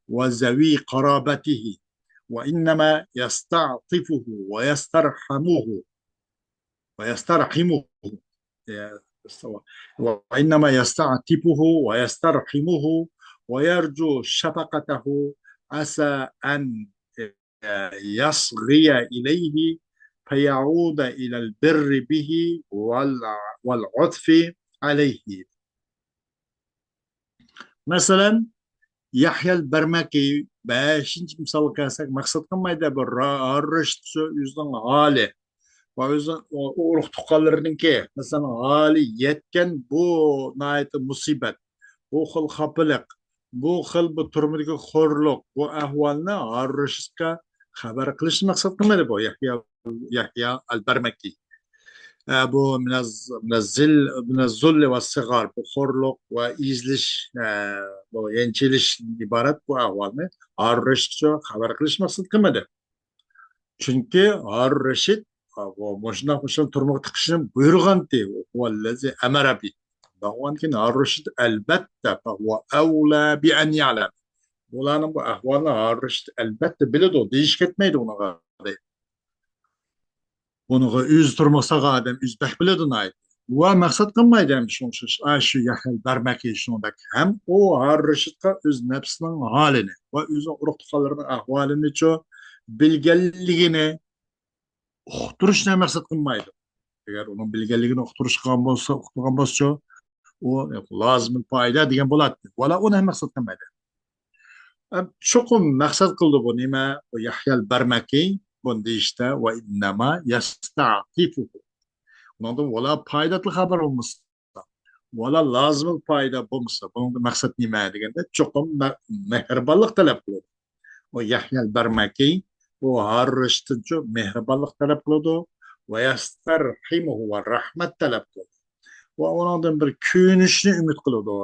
وذوي قرابته، وإنما يستعطفه ويسترحمه، ويسترحمه، وإنما يستعطفه ويسترحمه ويرجو شفقته، عسى أن يصغي إليه فيعود إلى البر به والعطف عليه. مەسىلەن، يەھيا بەرمەكى بەشىنچى مىسالغا كەلسەك، مەقسەت قىلمايدۇ بۇ ھاررىشىت شۇ ئۆزىنىڭ ھالى ۋە ئۆزىنىڭ ئۇ ئۇرۇق تۇغقانلىرىنىڭكى، مەسىلەن، ھالى يەتكەن بۇ ناھايىتى مۇسىبەت، بۇ خىل خاپىلىق، بۇ خىل بۇ تۈرمىدىكى خورلۇق، بۇ ئەھۋالنى ھاررىشىتقا خەۋەر قىلىشنى مەقسەت قىلمىدى بۇ يەھيا، يەھيا ئەل بەرمەكى. ئە، بۇ مىنەز-، مىنەززىل-، مىنەززۇللى ۋە سىغار، بۇ خورلۇق ۋە ئېزىلىش، ئە، بۇ يەنچۈكلىنىشتىن ئىبارەت بۇ ئەھۋالنى ھاررىشىتقا خەۋەر قىلىش مەقسەت قىلمىدى. چۈنكى ھاررىشىت، ئە، بۇ مۇشۇنداق، مۇشۇنداق تۈرمىگە تىقىشنى بۇيرۇغانتى، ۋەللەزى ئەمەرە بى. بولغاندىكىن ھاررىشىت ئەلبەتتە، فەھۇۋە ئەۋلە بىئەن يەلەم. بۇلارنىڭ بۇ ئەھۋالنى ھاررىشىت ئەلبەتتە بىلىدۇ، دېيىش كەتمەيدۇ ئۇنىڭغا. بۇنىڭغا ئۆزى تۇرمىسىغا ئادەم ئۆزى بەك بىلىدۇ ناھايىتى. ۋە مەقسەت قىلمايدۇ ھەم شۇ، شۇ، ئا، شۇ يەھيا بەرمەكى شۇنىڭدەك ھەم ئۇ ھاررىشىتقا ئۆز نەپسىنىڭ ھالىنى ۋە ئۆزىنىڭ ئۇرۇق تۇغقانلىرىنىڭ ئەھۋالىنىچۇ بىلگەنلىكىنى ئۇقتۇرۇشنى مەقسەت قىلمايدۇ. ئەگەر ئۇنىڭ بىلگەنلىكىنى ئۇقتۇرۇشقان بولسا، ئۇقتۇرغان بولسىچۇ، ئۇ لازىمۇل پائىدە دېگەن بولاتتى. ۋالا ئۇنى ھەم مەقسەت قىلمايدۇ. ئەم، چوقۇم مەقسەت قىلىدۇ بۇ نېمە؟ بۇ يەھيا بەرمەكى بۇنى دېيىشتە، ۋە ئىننەما يەستەئتىفۇھۇ. ئۇنىڭدىن ۋالا پائىدەتلىك خەۋەر بولمىسا، ۋالا لازىمىل پائىدە بولمىسا، بۇنىڭدا مەقسەت نېمە دېگەندە، چوقۇم مە-، مېھرىبانلىق تەلەپ قىلىدۇ. ئۇ يەھيا بەرمەكى، ئۇ ھاررىشتىنچۇ مېھرىبانلىق تەلەپ قىلىدۇ. ۋە يەستەرھىمۇھۇ، ۋە رەھمەت تەلەپ قىلىدۇ. ۋە ئۇنىڭدىن بىر كۆيۈنۈشنى ئۈمىد قىلىدۇ.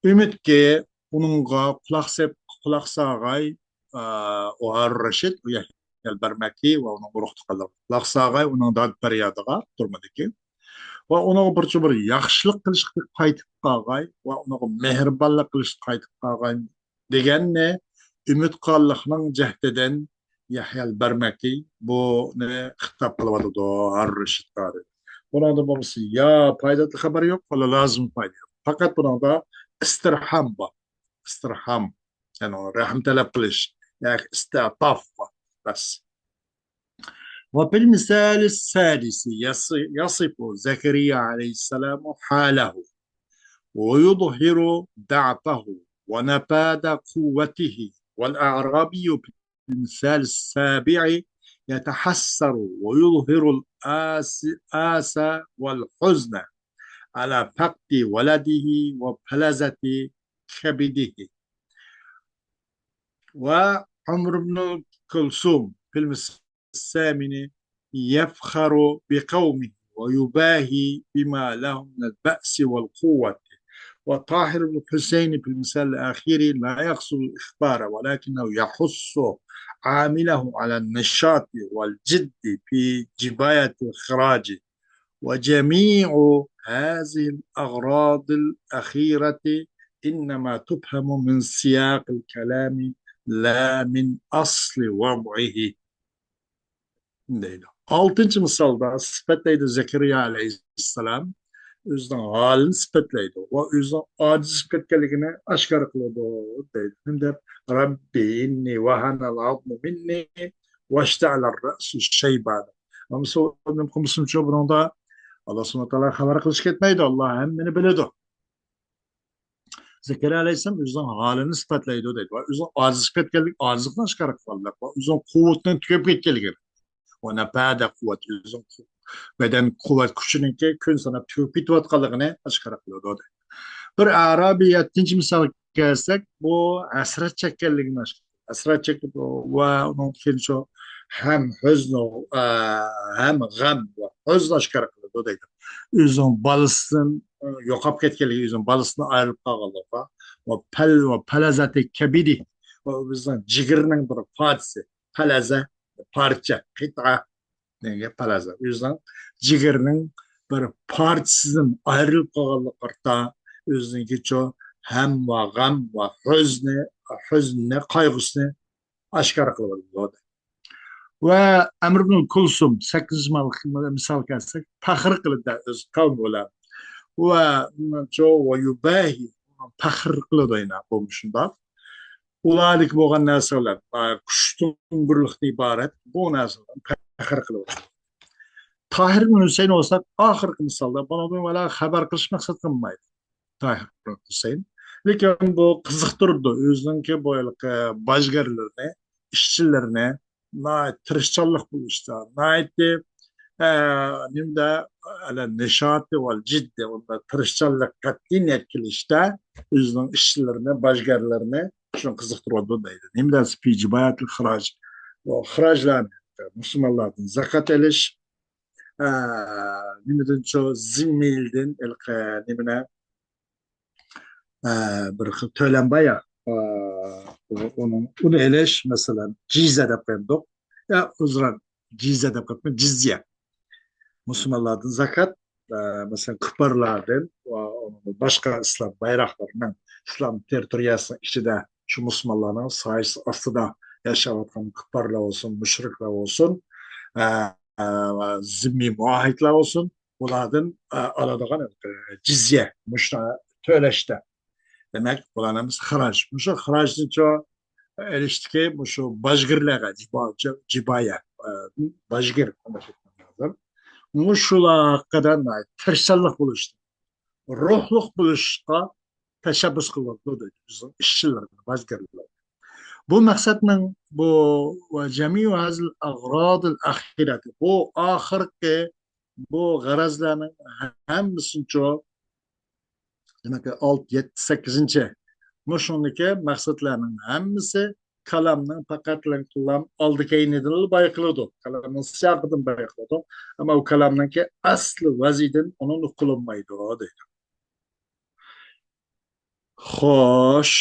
ئۈمىدكى ئۇنىڭغا قۇلاق سېپ-، قۇلاق ساغاي، ئا، ئۇ ھاررىشىت، ئۇ يەھيا بەرمەكى ۋە ئۇنىڭ ئۇرۇق تۇغقانلىرى. قۇلاق ساغاي ئۇنىڭ داد پەريادىغا تۈرمىدىكى. ۋە ئۇنىڭغا بىرچە بىر ياخشىلىق قىلىشقا قايتىپ قالغاي ۋە ئۇنىڭغا مېھرىبانلىق قىلىشقا قايتىپ قالغاي دېگەننى ئۈمىد قىلغانلىقنىڭ جەھىتىدىن يەھيا بەرمەكى بۇنى خىتاب قىلىۋاتىدۇ ھاررىشىتقا. بۇنىڭدا بولمىسا يا پائىدەلىك خەۋەر يوق، ۋالا لازىم پائىدە يوق. پەقەت بۇنىڭدا ئىستىرھام بار. ئىستىرھام، يەنى رەھىم تەلەپ قىلىش ياكى ئىستىئتاف بار. بەس. وفي المثال السادس يص-، يصف زكريا عليه السلام حاله ويظهر ضعفه ونفاد قوته، والأعرابي في المثال السابع يتحسر ويظهر الآس-، الآس والحزن على فقد ولده وفلذة كبده. وعمرو بن كلثوم في المثال الثامن يفخر بقومه ويباهي بما لهم من البأس والقوة. وطاهر بن حسين في المثال الأخير لا يقصد الإخبار، ولكنه يحث عامله على النشاط والجد في جباية الخراج. وجميع هذه الأغراض الأخيرة إنما تفهم من سياق الكلام لا من أصل وضعه. دەيدۇ. ئالتىنچى مىسالدا سۈپەتلەيدۇ زەكەرىيا ئەلەيھىسسالام ئۆزىنىڭ ھالىنى سۈپەتلەيدۇ ۋە ئۆزىنىڭ ئاجىزلىشىپ كەتكەنلىكىنى ئاشكارا قىلىدۇ دەيدۇ. نېمە دەپ؟ رەببى ئىننى ۋەھەنەل ئەزمۇ مىننى ۋەشتەئەلەر رەئسۇ شەيبا. ئەمما سوئال نېمە قىلمىسۇنچۇ بۇنىڭدا ئاللا سۇبھانەھۇ ۋە تائالا خەۋەر قىلىش كەتمەيدۇ. ئاللا ھەممىنى بىلىدۇ. زەكەرىيا ئەلەيھىسسالام ئۆزىنىڭ ھالىنى سۈپەتلەيدۇ دەيدۇ. ۋە ئۆزىنىڭ ئاجىزلىشىپ كەتكەنلىك، ئاجىزلىقنى ئاشكارا قىلغانلىق ۋە ئۆزىنىڭ قۇۋۋىتىنىڭ تۈگەپ كەتكەنلىكىنى. ۋە نەپەدە قۇۋۋەت، ئۆزىنىڭ قۇ-، بەدەن قۇۋۋەت كۈچىنىڭكى كۈن ساناپ تۈگەپ كېتىۋاتقانلىقىنى ئاشكارا قىلىدۇ دەيدۇ. بىر ئەرابىي يەتتىنچى مىسالغا كەلسەك، بۇ ھەسرەت چەككەنلىكىنى ئاشكارا، ھەسرەت چېكىدۇ ۋە ئۇنىڭدىن كېيىن شۇ ھەم ھۆزنۇ، ئە، ھەم غەم ۋە ھۆزن ئاشكارا قىلىدۇ دەيدۇ. ئۆزىنىڭ بالىسىدىن، ئە، يوقاپ كەتكەنلىكى، ئۆزىنىڭ بالىسىدىن ئايرىلىپ قالغانلىقى ۋە پەل-، ۋە پەلەزەتى كەبىدى، ۋە بىزنىڭ جىگىرىنىڭ بىر پارچىسى، پەلەزە، پارچە، قىتئە. نېمىگە پەرەز. ئۆزىنىڭ جىگىرىنىڭ بىر پارچىسىدىن ئايرىلىپ قالغانلىقى قارىتا، ئۆزىنىڭكى چو ھەم ۋە غەم ۋە ھۆزنى، ھۆزنىنى، قايغۇسىنى ئاشكارا قىلىۋالىدۇ. ۋە ئەمر ئىبن كۇلسۇم، سەككىزىنچى مال-، مىسال كەلسەك، پەخىر قىلىدۇ ئۆز قەۋمى بىلەن. ۋە چو ۋە يۇباھى، پەخىر قىلىدۇ يەنە بۇ شۇنداق. ئۇلاردىكى بولغان نەرسىلەر، ئا، كۈچتىن بىرلىكتىن ئىبارەت بۇ نەرسىلەر پەخىر قىلىۋاتىدۇ. تاھىر بىن ھۈسەيىن بولسا ئاخىرقى مىسالدا بۇنىڭدىن ۋەلا خەۋەر قىلىش مەقسەت قىلمايدۇ. تاھىر بىن ھۈسەيىن. لېكىن بۇ قىزىقتۇرىدۇ. ئۆزىنىڭكى بۇ ھېلىقى باجگەرلىرىنى، ئىشچىلىرىنى ناھايىتى تىرىشچانلىق بولۇشتا، ناھايىتى، ئە، نېمىدە، ئەلە نىشاتى ۋە جىددىي، ئۇندا تىرىشچانلىق، قەتئىي نىيەت قىلىشتا ئۆزىنىڭ ئىشچىلىرىنى، باجگەرلىرىنى شۇنى قىزىقتۇرۇۋاتىدۇ دەيدۇ. نېمىدە في جباية الخراج، بۇ خىراجلارنى، مۇسۇلمانلاردىن زاكات ئېلىش، ئە، نېمىدىن شۇ زىممىيلىدىن ھېلىقى نېمىنى، ئە، بىر خىل تۆلەم بار يا، ئە، ئۇنىڭ، ئۇنى ئېلىش، مەسىلەن، جىزە دەپ قويدۇق. يا، ئۇزران، جىزە دەپ قويۇپمەن، جىزيە. مۇسۇلمانلاردىن زاكات، ئە، مەسىلەن، كۇپپارلاردىن، ۋە باشقا ئىسلام بايراقلىرىنىڭ، ئىسلام تېررىتورىيەسىنىڭ ئىچىدە شۇ مۇسۇلمانلارنىڭ سايىسى ئاستىدا ياشاۋاتقان كۇپپارلار بولسۇن، مۇشرىكلار بولسۇن، ئە، ئە، زىممىي مۇئاھىدلار بولسۇن، بۇلاردىن، ئە، ئالىدىغان، ئە، جىزيە، مۇشۇ تۆلەشتە. دېمەك، بۇلارنىڭ ھەممىسى خىراج. مۇشۇ خىراجنىچۇ ئېلىشتىكى مۇشۇ باجگىرلەرگە، جىبا-، جىبايە، ئە، باجگىر، مۇشۇلار ھەققىدە تىرىشچانلىق بولۇشتا، روھلۇق بولۇشقا تەشەببۇس قىلىۋاتىدۇ دەيدۇ بىزنىڭ ئىشچىلىرىمىز، باجگىرلار. بۇ مەقسەتنىڭ بۇ ۋە جەمىئۇ ھازىل ئەغرادىل ئەخىرەتى، بۇ ئاخىرقى بۇ غەرەزلەرنىڭ ھەممىسىنىچۇ، دېمەك، ئالتە، يەتتە، سەككىزىنچى، مۇشۇندىكى مەقسەتلەرنىڭ ھەممىسى كالامنىڭ پەقەتلا ئالدى كەينىدىنلا بايقىلىدۇ. كالامنىڭ سىياقىدىن بايقىلىدۇ. ئەمما ئۇ كالامنىڭكى ئەسلى ۋەزىدىن ئۇنى ئۇقۇلۇنمايدۇ دەيدۇ. خوش.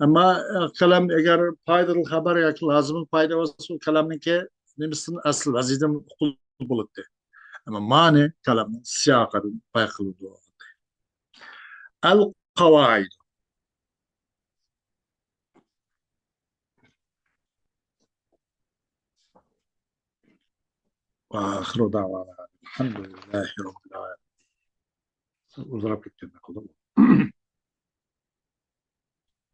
ئەمما، ئە، كالام ئەگەر پايدىلىق خەۋەر ياكى لازىملىق پايدا بولسا، ئۇ كالامنىڭكى نېمىسىدىن ئەسلى ۋەزىدىن ئۇقۇلۇپ بولاتتى. ئەمما مانى كالامنىڭ سىياقىدىن بايقىلىدۇ. ئەل قاۋائىد. وآخر دعوانا الحمد لله رب العالمين. ئۇزىراپ كەتكەندەك قىلدىم.